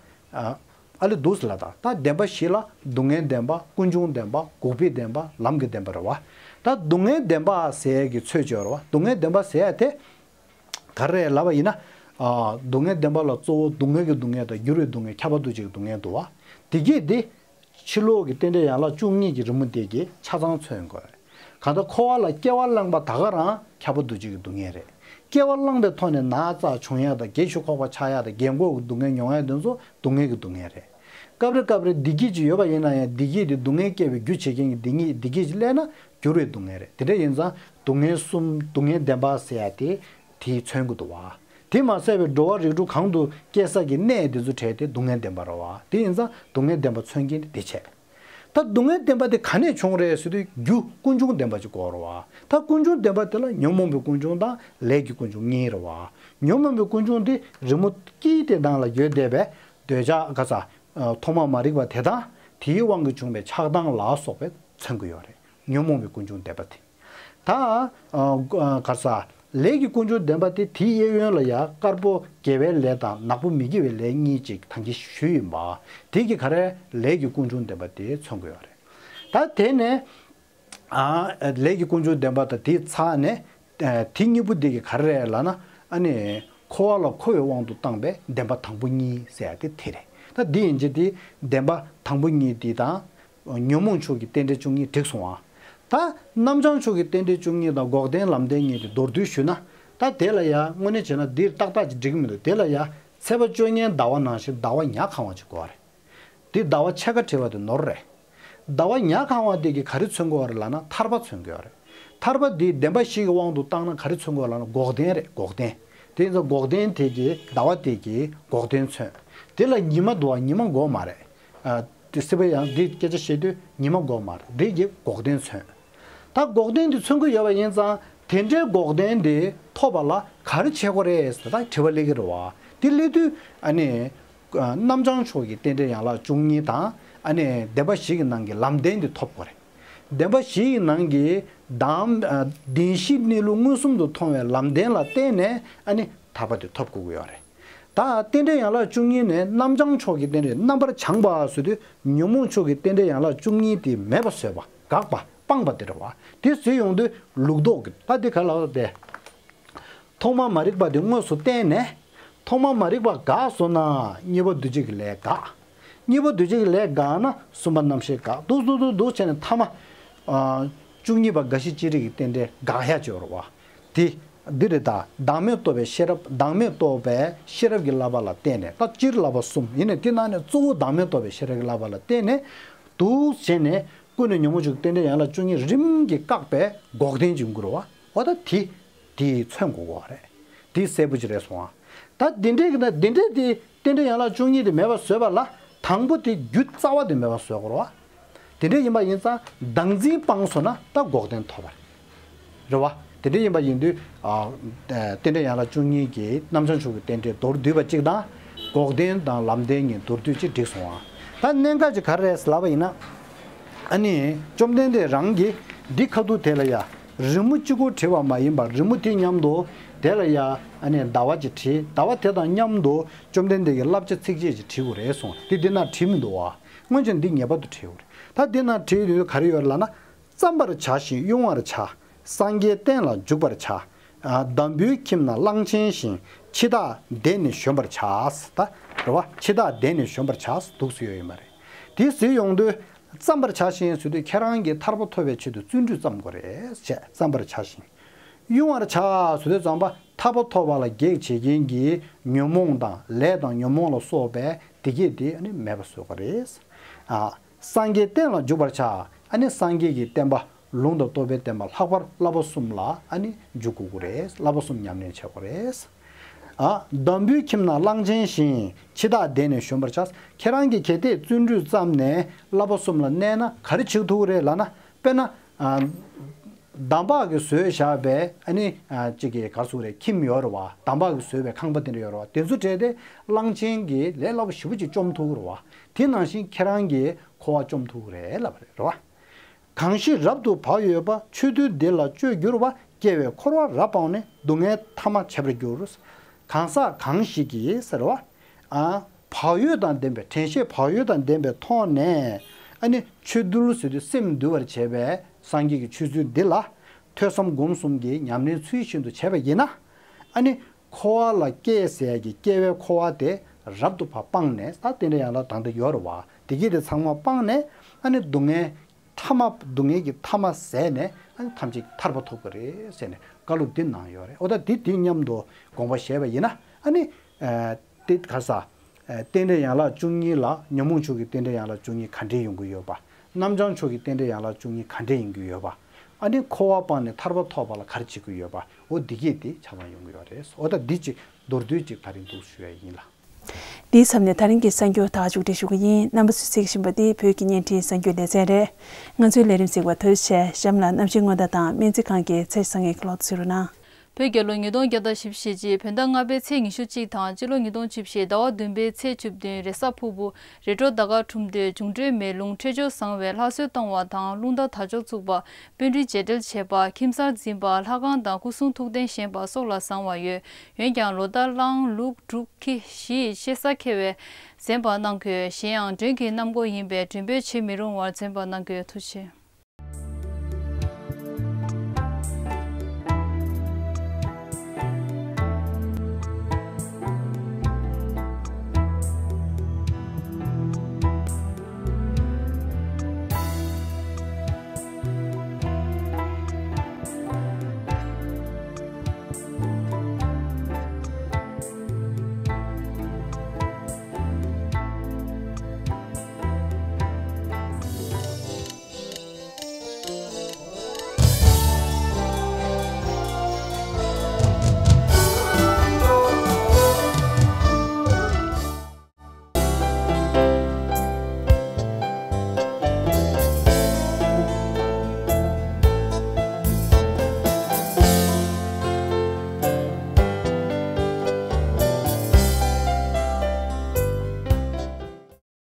ཨ་ལེ་འདུག་ཟེར་ལ། ད་ད་བདེན་པ་བཞི་ལ་སྡུག་བསྔལ་བདེན་པ། ཀུན་འབྱུང་བདེན་པ། འགོག་པའི་བདེན་པ། ལམ་གྱི་བདེན་པ་རེད་བ། ད་སྡུག་བསྔལ་བདེན་པ་ཟེར་གྱི་ཚོད་ཅིག་ཡོད་རེད་བ། སྡུག་བསྔལ་བདེན་པ་ཟེར་ཡ་དེ་ག་རེ་རེད་ལབ་པ་ཡིན་ན། ཨ་སྡུག་བསྔལ་བདེན་པ་ལ་གཙོ་བོ་སྡུག་བསྔལ་གྱི་སྡུག་བསྔལ་དང་འགྱུར་བའི་སྡུག་བསྔལ། ཁྱབ་པ་འདུ་བྱེད་ཀྱི་སྡུག་བསྔལ་འདུག་བ། དེ་གས་དེ། ཕྱི་ལོགས་ཀྱི་རྟེན་འབྲེལ་ཡན་ལག་བཅུ་གཉིས་ཀྱི་རི་མོ་དེ་གིས་ཆ་ཚང་མཚོན་དགོས། གང་ལྟར་འཁོར་བ་ལ་སྐྱེ་བ་བླངས་པ་ད་ག་རང་ཁྱབ་པ་འདུ་བྱེད་ཀྱི་སྡུག་བསྔལ་རེད། སྐྱེ་བ་བླངས་པའི་ཐོག་ནས་ན་ཚ་བྱུང་ཡ་དང་། རྒས་ཤིང་འཁོགས་པ་ཆགས་ཡ་དང་། རྒས་འཁོགས་ཀྱི་སྡུག་བསྔལ་མྱོང་ཡ་དེ་ཚོ་སྡུག་བསྔལ་གྱི་སྡུག་བསྔལ་རེད། སྐབས་རེ་སྐབས་རེ་བདེ་སྐྱིད་ཅིག་ཡོད་པ་ཡིན་ན་ཡང་བདེ་སྐྱིད་དེ་སྡུག་བསྔལ་སྐྱེ་བའི་རྒྱུ་བྱེད་མཁན་གྱི་བདེ་སྐྱིད་བདེ་སྐྱིད་ཅིག་སླེབས་ན་འགྱུར་བའི་སྡུག་བསྔལ་རེད། དེ་འདྲ་ཡིན་ཙང་སྡུག་བསྔལ་གསུམ་སྡུག་བསྔལ་བདེན་པ་ཟེར་ཡ་དེ་དེས་མཚོན་གྱི་འདུག་བ། དེ་མ་ཟད་པའི་འགྲོ་བ་རིགས་དྲུག་གང་དུ་སྐྱེ་ས་ཀྱི་གནས་དེ་ཚོ་གྲས་དེ་སྡུག་བསྔལ་བདེན་པ་རེད་བ། དེ་ཡིན་ཙང་སྡུག་བསྔལ་བདེན་པ་མཚོན་མཁན་དེ་བྱས། ད་སྡུག་བསྔལ་བདེན་པ་དེ་ག་ནས་བྱུང་རེད་ཟེར་དུས་རྒྱུ་ཀུན་འབྱུང་བདེན་པ་ཅིག་དགོས་རེད་བ། ད་ཀུན་འབྱུང་བདེན་པ་དེ་ལ་ཉོན་མོངས་པའི་ཀུན་འབྱུང་དང་ལས་ཀྱི་ཀུན་འབྱུང་གཉིས་རེད་བ། ཉོན་མོངས་པའི་ཀུན་འབྱུང་དེ་རི་མོ་དཀྱིལ་དེ་ནང་ལ་ཡོད་བསྡད་པའི་འདོད་ཆགས་ག་ས། ཐོག་མ་མ་རིག་པ་དེ་དང་དེའི་དབང་གིས་བྱུང་བའི་ཆགས་སྡང་ལ་སོགས་པས་མཚོན་གྱི་ཡོད་རེད། ཉོན་མོངས་པའི་ཀུན་འབྱུང་བདེན་པ་དེ། ད་ག་ས། ལས་ཀྱི་ཀུན་འབྱུང་བདེན་པ་དེ་དེའི་གཡས་གཡོན་ལ་ཡ་དཀར་པོ་དགེ་བའི་ལས་དང་ནག་པོ་མི་དགེ་བའི་ལས་གཉིས་ཅིག་ད་གིན་ཞུས་ཡིན་པ། དེ་གི་ག་རེ་ལས་ཀྱི་ཀུན་འབྱུང་བདེན་པ་དེ་མཚོན་གྱི་ཡོད་རེད། ད་དེ་ནས་ཨ་ལས་ཀྱི་ཀུན་འབྱུང་བདེན་པ་དང་དེའི་ཚ་ནས་དེ་གཉིས་པོ་དེ་གི་ག་རེ་རེད་ལབ་ན། ཨ་ནི་འཁོར་བ་ལ་འཁོར་བའི་དབང་དུ་བཏང་བའི་བདེན་པ་དང་པོ་གཉིས་ཟེར་ཡ་དེ་དེ་རེད། ད་འདི་ཡིན་གྱི་དེ་བདེན་པ་དང་པོ་གཉིས་དེ་དང་། ཉོན་མོངས་ཕྱོགས་ཀྱི་རྟེན་འབྲེལ་བཅུ་གཉིས་འགྲིག་སོང་ཨ། ད་རྣམ་བྱང་ཕྱོགས་ཀྱི་རྟེན་འབྲེལ་བཅུ་གཉིས་དང་འགོག་བདེན་ལམ་བདེན་གཉིས་དེ་མདོར་བསྡུས་ཞུས་ན། ད་དེ་ལ་ཡ་དངོས་གནས་བྱས་ན་འདིར་ཏག་ཏག་ཅིག་འགྲིག་གི་མི་འདུག་དེ་ལ་ཡ་ཚེས་པ་བཅོ་ལྔའི་ཟླ་བ་ནང་བཞིན་ཟླ་བ་ཉ་གང་བ་ཅིག་དགོས་རེད། འདི་ཟླ་བ་ཕྱེད་ཀ་བྲི་བ་དེ་ནོར་རེད། ཟླ་བ་ཉ་གང་བ་དེ་གིས་ག་རེ་མཚོན་གྱི་ཡོད་རེད་ལབ་ན་ཐར་པ་མཚོན་གྱི་ཡོད་རེད། ཐར་པ་འདི་བདེན་པ་བཞི་གི་དབང་དུ་བཏང་ན་ག་རེ་མཚོན་གྱི་ཡོད་ལབ་ན་འགོག་བདེན་རེད། འགོག་བདེན། དེ་ཡིན་ཙང་འགོག་བདེན་དེ་གིས་ཟླ་བ་དེ་གིས་འགོག་བདེན་མཚོན། དེ་ལ་ཉི་མ་འདུག་བ། ཉི་མ་དགོས་མ་རེད། ཨ། དེ་སྲིད་པ་ཡང་འདི་སྐད་ཆ་བཤད་དུས་ཉི་མ་དགོས་མ་རེད། འདི་གིས་འགོག་བདེན་མཚོན། ད་འགོག་བདེན་འདི་མཚོན་གྱི་ཡོད་པ་ཡིན་ཙང་དེ་འདྲའི་འགོག་བདེན་འདི་ཐོབ་པ་ལ་ག་རེ་བྱེད་དགོས་རེད་ཟེར་ད་དྲི་བ་སླེབས་ཀྱི་རེད་བ། དེ་སླེབས་དུས་ཨ་ནི། རྣམ་བྱང་ཕྱོགས་ཀྱི་རྟེན་འབྲེལ་ཡན་ལག་བཅུ་གཉིས་དང་ཨ་ནི་བདེན་པ་བཞི་གི་ནང་གི་ལམ་བདེན་འདི་ཐོབ་དགོས་རེད། བདེན་པ་བཞི་ཡི་ནང་གི་དང་བདེན་བཞི་གནས་ལུགས་མངོན་སུམ་དུ་མཐོང་བའི་ལམ་བདེན་ལ་བརྟེན་ནས་ཨ་ནི་ཐར་པ་དེ་ཐོབ་དགོས་ཀྱི་ཡོད་རེད། ད་རྟེན་འབྲེལ་ཡན་ལག་བཅུ་གཉིས་ནས་རྣམ་བྱང་ཕྱོགས་ཀྱི་རྟེན་འབྲེལ་རྣམ་པར་བྱང་བ་ཟེར་དུས་ཉོན་མོངས་ཕྱོགས་ཀྱི་རྟེན་འབྲེལ་ཡན་ལག་བཅུ་གཉིས་དེ་མེད་པ་བཟོས་པ། འགག་པ་སྤངས་པ་དེ་རེད་བ། དེ་ཟེར་ཡོང་དུས་ལུགས་ལྡོག་གི་ད་དེ་ག་ལ་བ་དེ། ཐོག་མ་མ་རིག་པ་དེ་དངོས་སུ་བསྟན་ནས། ཐོག་མ་མ་རིག་པ་འགགས་སོང་ན་གཉིས་པ་འདུ་བྱེད་ཀྱི་ལས་འགག་གཉིས་པ་འདུ་བྱེད་ཀྱི་ལས་འགག་ན་གསུམ་པ་རྣམ་ཤེས་འགག་འདུག་འདུག་འདུག་འདུག་བྱས་ནས་ཐ་མ། ཨ། བཅུ་གཉིས་པ་རྒ་ཤི་ལྕི་རིགས་ཀྱི་རྟེན་འབྲེལ་འགག་ཡ་ཅིག་ཡོད་རེད་བ། དེ། འདི་རེད་ད། བདག་མེད་རྟོགས་པའི་ཤེས་རབ་བདག་མེད་རྟོགས་པའི་ཤེས་རབ་ཀྱི་བསླབ་པ་ལ་བརྟེན་ནས་ད་སྤྱིར་བསླབ་པ་གསུམ་ཡིན་ནས་དེ་ནང་ནས་གཙོ་བོ་བདག་མེད་རྟོགས་པའི་ཤེས་རབ་ཀྱི་བསླབ་པ་ལ་བརྟེན་ནས་འདུག་བྱས་ནས་ཀུན་ནས་ཉོན་མོངས་ཕྱོགས་ཀྱི་རྟེན་འབྲེལ་ཡན་ལག་བཅུ་གཉིས་རིམ་གྱིས་བཀག་པའི་འགོག་བདེན་གྱི་འགུལ་བ། འོ་ད་དེ། དེ་མཚོན་དགོས་ཀྱི་རེད། དེ་གསལ་པོ་ཅིག་རེད་སོང་ཨ། ད་འདི་འདྲའི་གི་ན་འདི་འདྲའི་དེ་རྟེན་འབྲེལ་ཡན་ལག་བཅུ་གཉིས་དེ་མེད་པ་བཟོས་པ་ལ་དང་པོ་དེ་རྒྱུ་རྩ་བ་དེ་མེད་པ་བཟོ་དགོས་རེད་བ། དེ་འདྲ་ཡིན་པ་ཡིན་ཙང་བདག་འཛིན་སྤངས་སོང་ན་ད་འགོག་བདེན་ཐོབ་པ་རེད་བ། དེ་འདྲ་ཡིན་པ་ཡིན་དུས་ཨ། རྟེན་འབྲེལ་ཡན་ལག་བཅུ་གཉིས་ཀྱི་རྣམ་བྱང་ཕྱོགས་ཀྱི་རྟེན་འབྲེལ་མདོར་བསྡུས་པ་གཅིག་དང་། འགོག་བདེན་དང་ལམ་བདེན་གཉིས་མདོར་བསྡུས་གཅིག་འགྲིག་སོང་ཨ། ད་གནད་འགག་ཅིག་ག་རེ་རེད་ལབ་པ་ཡིན་ན། ཨ་ནི་བཅོམ་ལྡན་འདས་རང་གིས་འདི་ཁ་ཐུག་དེ་ལ་ཡ་རི་མོ་གཅིག་པོ་བྲིས་པ་མ་ཡིན་པར་རི་མོ་དེ་མཉམ་དུ་དེ་ལ་ཡ་ཨ་ནི་ཟླ་བ་ཅིག་བྲིས། ཟླ་བ་དེ་དང་མཉམ་དུ་བཅོམ་ལྡན་འདས་ཀྱི་བསླབ་བྱ་ཚིགས་བཅད་ཅིག་བྲིས་དགོས་རེད་གསུངས། དེ་འདི་ན་བྲིས་མི་འདུག་བ། སྔོན་ཆད་འདི་ངེས་པར་དུ་བྲིས་དགོས་རེད། ད་འདི་ན་བྲིས་ཡོད་དུས་ག་རེ་ཡོད་རེད་ལབ་ན། བརྩམ་པར་བྱ་ཞིང་དབྱུང་བར་བྱ། སངས་རྒྱས་བསྟན་ལ་འཇུག་པར་བྱ། ཨ། འདམ་བུའི་ཁྱིམ་ན་གླང་ཆེན་བཞིན། འཆི་བདག་བདེ་ནས་གཞོམ་པར་བྱ། ད་རེད་བ། འཆི་བདག་བདེ་ནས་གཞོམ་པར་བྱ་འདུག་ཟེར་ཡོད་ཡིན་པ་རེད། དེ་ཟེར་ཡོང་དུས་བརྩམ་པར་བྱ་ཞིང་ཟེར་དུས་ཁྱེད་རང་གིས་ཐར་པ་ཐོབ་པའི་ཆེད་དུ་བརྩོན་འགྲུས་བརྩམ་དགོས་རེད་ཅེས་བརྩམ་པར་བྱ་ཞིང་། དབྱུང་བར་བྱ་ཟེར་དུས་ཙམ་པ་ཐར་པ་ཐོབ་པ་ལ་གེགས་བྱེད་མཁན་གྱི་ཉོན་མོངས་དང་ལས་དང་ཉོན་མོངས་ལ་སོགས་པའི་བདེ་སྐྱིད་དེ་ནི་མེད་པ་བཟོ་དགོས་རེད། ཨ། སངས་རྒྱས་བསྟན་ལ་འཇུག་པར་བྱ། ཨ་ནི་སངས་རྒྱས་ཀྱི་བསྟན་པ་ལུང་དང་རྟོགས་པའི་བསྟན་པ་ལྷག་པར་བསླབ་པ་གསུམ་ལ་ཨ་ནི་འཇུག་དགོས་ཀྱི་རེད། བསླབ་པ་གསུམ་ཉམས་ལེན་བྱེད་དགོས་རེད། ཨ། འདམ་བུའི་ཁྱིམ་ན་གླང་ཆེན་བཞིན། འཆི་བདག་བདེ་ནས་གཞོམ་པར་བྱ། ཁྱེད་རང་གིས་གལ་ཏེ་བརྩོན་འགྲུས་བརྩམས་ནས་བསླབ་པ་གསུམ་ལ་གནས་ན་ག་རེ་བྱེད་ཐུབ་ཀྱི་རེད་ལབ་ན། དཔེར་ན། ཨ། འདམ་བག་གིས་བཟོས་བཞག་པའི་ཨ་ནི་ཨ། གཅིག་གི་ག་རེ་ཟེར་དགོས་རེད། ཁྱིམ་ཡོད་རེད་བ། འདམ་བག་གིས་བཟོས་པའི་ཁང་པ་དེ་འདྲ་ཡོད་རེད་བ། དེ་ཚོ་བྲལ་ཏེ་གླང་ཆེན་གྱིས་ལས་སླ་པོ་ཞེ་པོ་ཅིག་བཅོམ་ཐུབ་ཀྱི་རེད་བ། དེ་ནང་བཞིན་ཁྱེད་རང་གིས་འཁོར་བ་བཅོམ་ཐུབ་ཀྱི་རེད་ལབ་པ་རེད་བ། གང་ཞིག་རབ་ཏུ་བག་ཡོད་པ། ཆོས་འདུལ་འདི་ལ་སྤྱོད་གྱུར་པ། སྐྱེ་བའི་འཁོར་བ་རབ་སྤངས་ནས། སྡུག་བསྔལ་ཐ་མ་བྱེད་པར་འགྱུར། གང་ཟག་གང་ཞིག་གིས་ཟེར་བ། ཨ། བག་ཡོད་དང་ལྡན་པའི། དྲན་ཤེས་བག་ཡོད་དང་ལྡན་པའི་ཐོག་ནས་ཨ་ནི་ཆོས་འདུལ་ཟེར་དུས་སེམས་འདུལ་བར་བྱེད་པའི་སངས་རྒྱས་ཀྱི་ཆོས་ཚུལ་འདི་ལ་ཐོས་བསམ་སྒོམ་གསུམ་གྱི་ཉམས་ལེན་ཚུལ་བཞིན་དུ་བྱས་པ་ཡིན་ན། ཨ་ནི་འཁོར་བ་ལ་སྐྱེས་ཟེར་ཡ་གི་སྐྱེ་བའི་འཁོར་བ་དེ་རབ་ཏུ་བག་སྤངས་ནས། ད་རྟེན་འབྲེལ་ཡན་ལག་ད་ལྟ་ཡོད་རེད་བ། དེ་གི་དེ་ཚང་མ་སྤངས་ནས་ཨ་ནི་སྡུག་བསྔལ་ཐ་མ། སྡུག་བསྔལ་གྱི་ཐ་མ་ཟད་ནས་ཨ་ནི་ཐམས་ཅད་ཐར་པ་ཐོབ་ཀྱི་རེད་ཟེར་ནས་བཀའ་སློབ་འདི་གནང་ཡོད་རེད། འོ་ད་འདི་འདི་མཉམ་དུ་དགོངས་པ་བཞེས་པ་ཡིན་ན་ཨ་ནི། ཨ། དེ་ག་རེ་ཟ། རྟེན་འབྲེལ་ཡན་ལག་བཅུ་གཉིས་ལ་ཉོན་མོངས་ཕྱོགས་ཀྱི་རྟེན་འབྲེལ་ཡན་ལག་བཅུ་གཉིས་ག་འདྲས་ཡོང་གི་ཡོད་པ། རྣམ་བྱང་ཕྱོགས་ཀྱི་རྟེན་འབྲེལ་ཡན་ལག་བཅུ་གཉིས་ག་འདྲས་ཡིན་གྱི་ཡོད་པ། ཨ་ནི་འཁོར་བ་སྤངས་ནས་ཐར་པ་ཐོབ་པ་ལ་ག་རེ་བྱེད་ཀྱི་ཡོད་པ། འོ་འདི་གས་དེ་ཆ་ཚང་ཡོང་གི་ཡོད་རེད། འོ་ད་འདི་ཅིག་མདོར་བསྡུས་ཅིག་ད་རིང་འདུག་ཞུ་ཡ་ཡིན་ལ། འདིའི་མཚམས་ནས་ད་རིང་གི་གསར་འགྱུར་དག་མཇུག་སྒྲིལ་ཞུ་གི་ཡིན། རྣམ་པ་ཚོས་གཟིགས་བཞིན་པ་འདི་བོད་ཀྱི་བརྙན་འཕྲིན་གསར་འགྱུར་ལེ་ཚན་རེད། ང་ཚོའི་ལས་རིམ་གཟིགས་པར་ཐུགས་རྗེ་ཆེ། གཤམ་ལ་གནམ་གཤིས་སྔོན་བརྡ་དང་སྨན་རྩིས་ཁང་གི་ཚེས་བཟང་ངན་གྱི་ལོ་ཚོད་རོལ་གནང་། བོད་རྒྱལ་ལོ་ཉིས་སྟོང་བརྒྱ་དང་བཞི་བཅུ་ཞེ་གཅིག་བོད་ཟླ་ལྔ་པའི་ཚེས་ཉི་ཤུ་གཅིག་དང་སྤྱི་ལོ་ཉིས་སྟོང་བཅུ་བཞི་ཟླ་བ་བདུན་པའི་ཚེས་བཅུ་བདུན་རེས་གཟའ་ཕུར་བུ། རེས་འགྲོགས་ཟླ་སྐར་འཁྲུངས་དུས་འབྱུང་འཕྲོད་མེ་རླུང་འཕྲོད་སྦྱོར་བཟང་བས་ལྷ་གསོལ་གཏོང་བ་དང་རླུང་རྟ་དར་ལྕོག་བཙུགས་པ། སྤོས་འདྲུད་རྗེས་འབྲེལ་བྱེད་པ། ཁྱིམ་གསར་འཛིན་པ། ལྷ་ཁང་དང་སྐུ་གསུང་ཐུགས་རྟེན་བཞེངས་པ་སོགས་ལ་བཟང་བ་ཡོད། འོན་ཀྱང་ལོ་ཟླ་གླང་ལུག་འབྲུག་ཁྱི་བཞི་ཡི་ཤེས་བྱ་མཁས་པས་འཛེམ་པ་གནང་དགོས། གཞན་ཡང་མགྲོན་གྱི་གནམ་སྒོ་ཡིན་པས་མགྲོན་འབོད་བྱེད་མི་རུང་བར་འཛེམ་པ་གནང་དགོས། ཐུགས་རྗེ་ཆེ།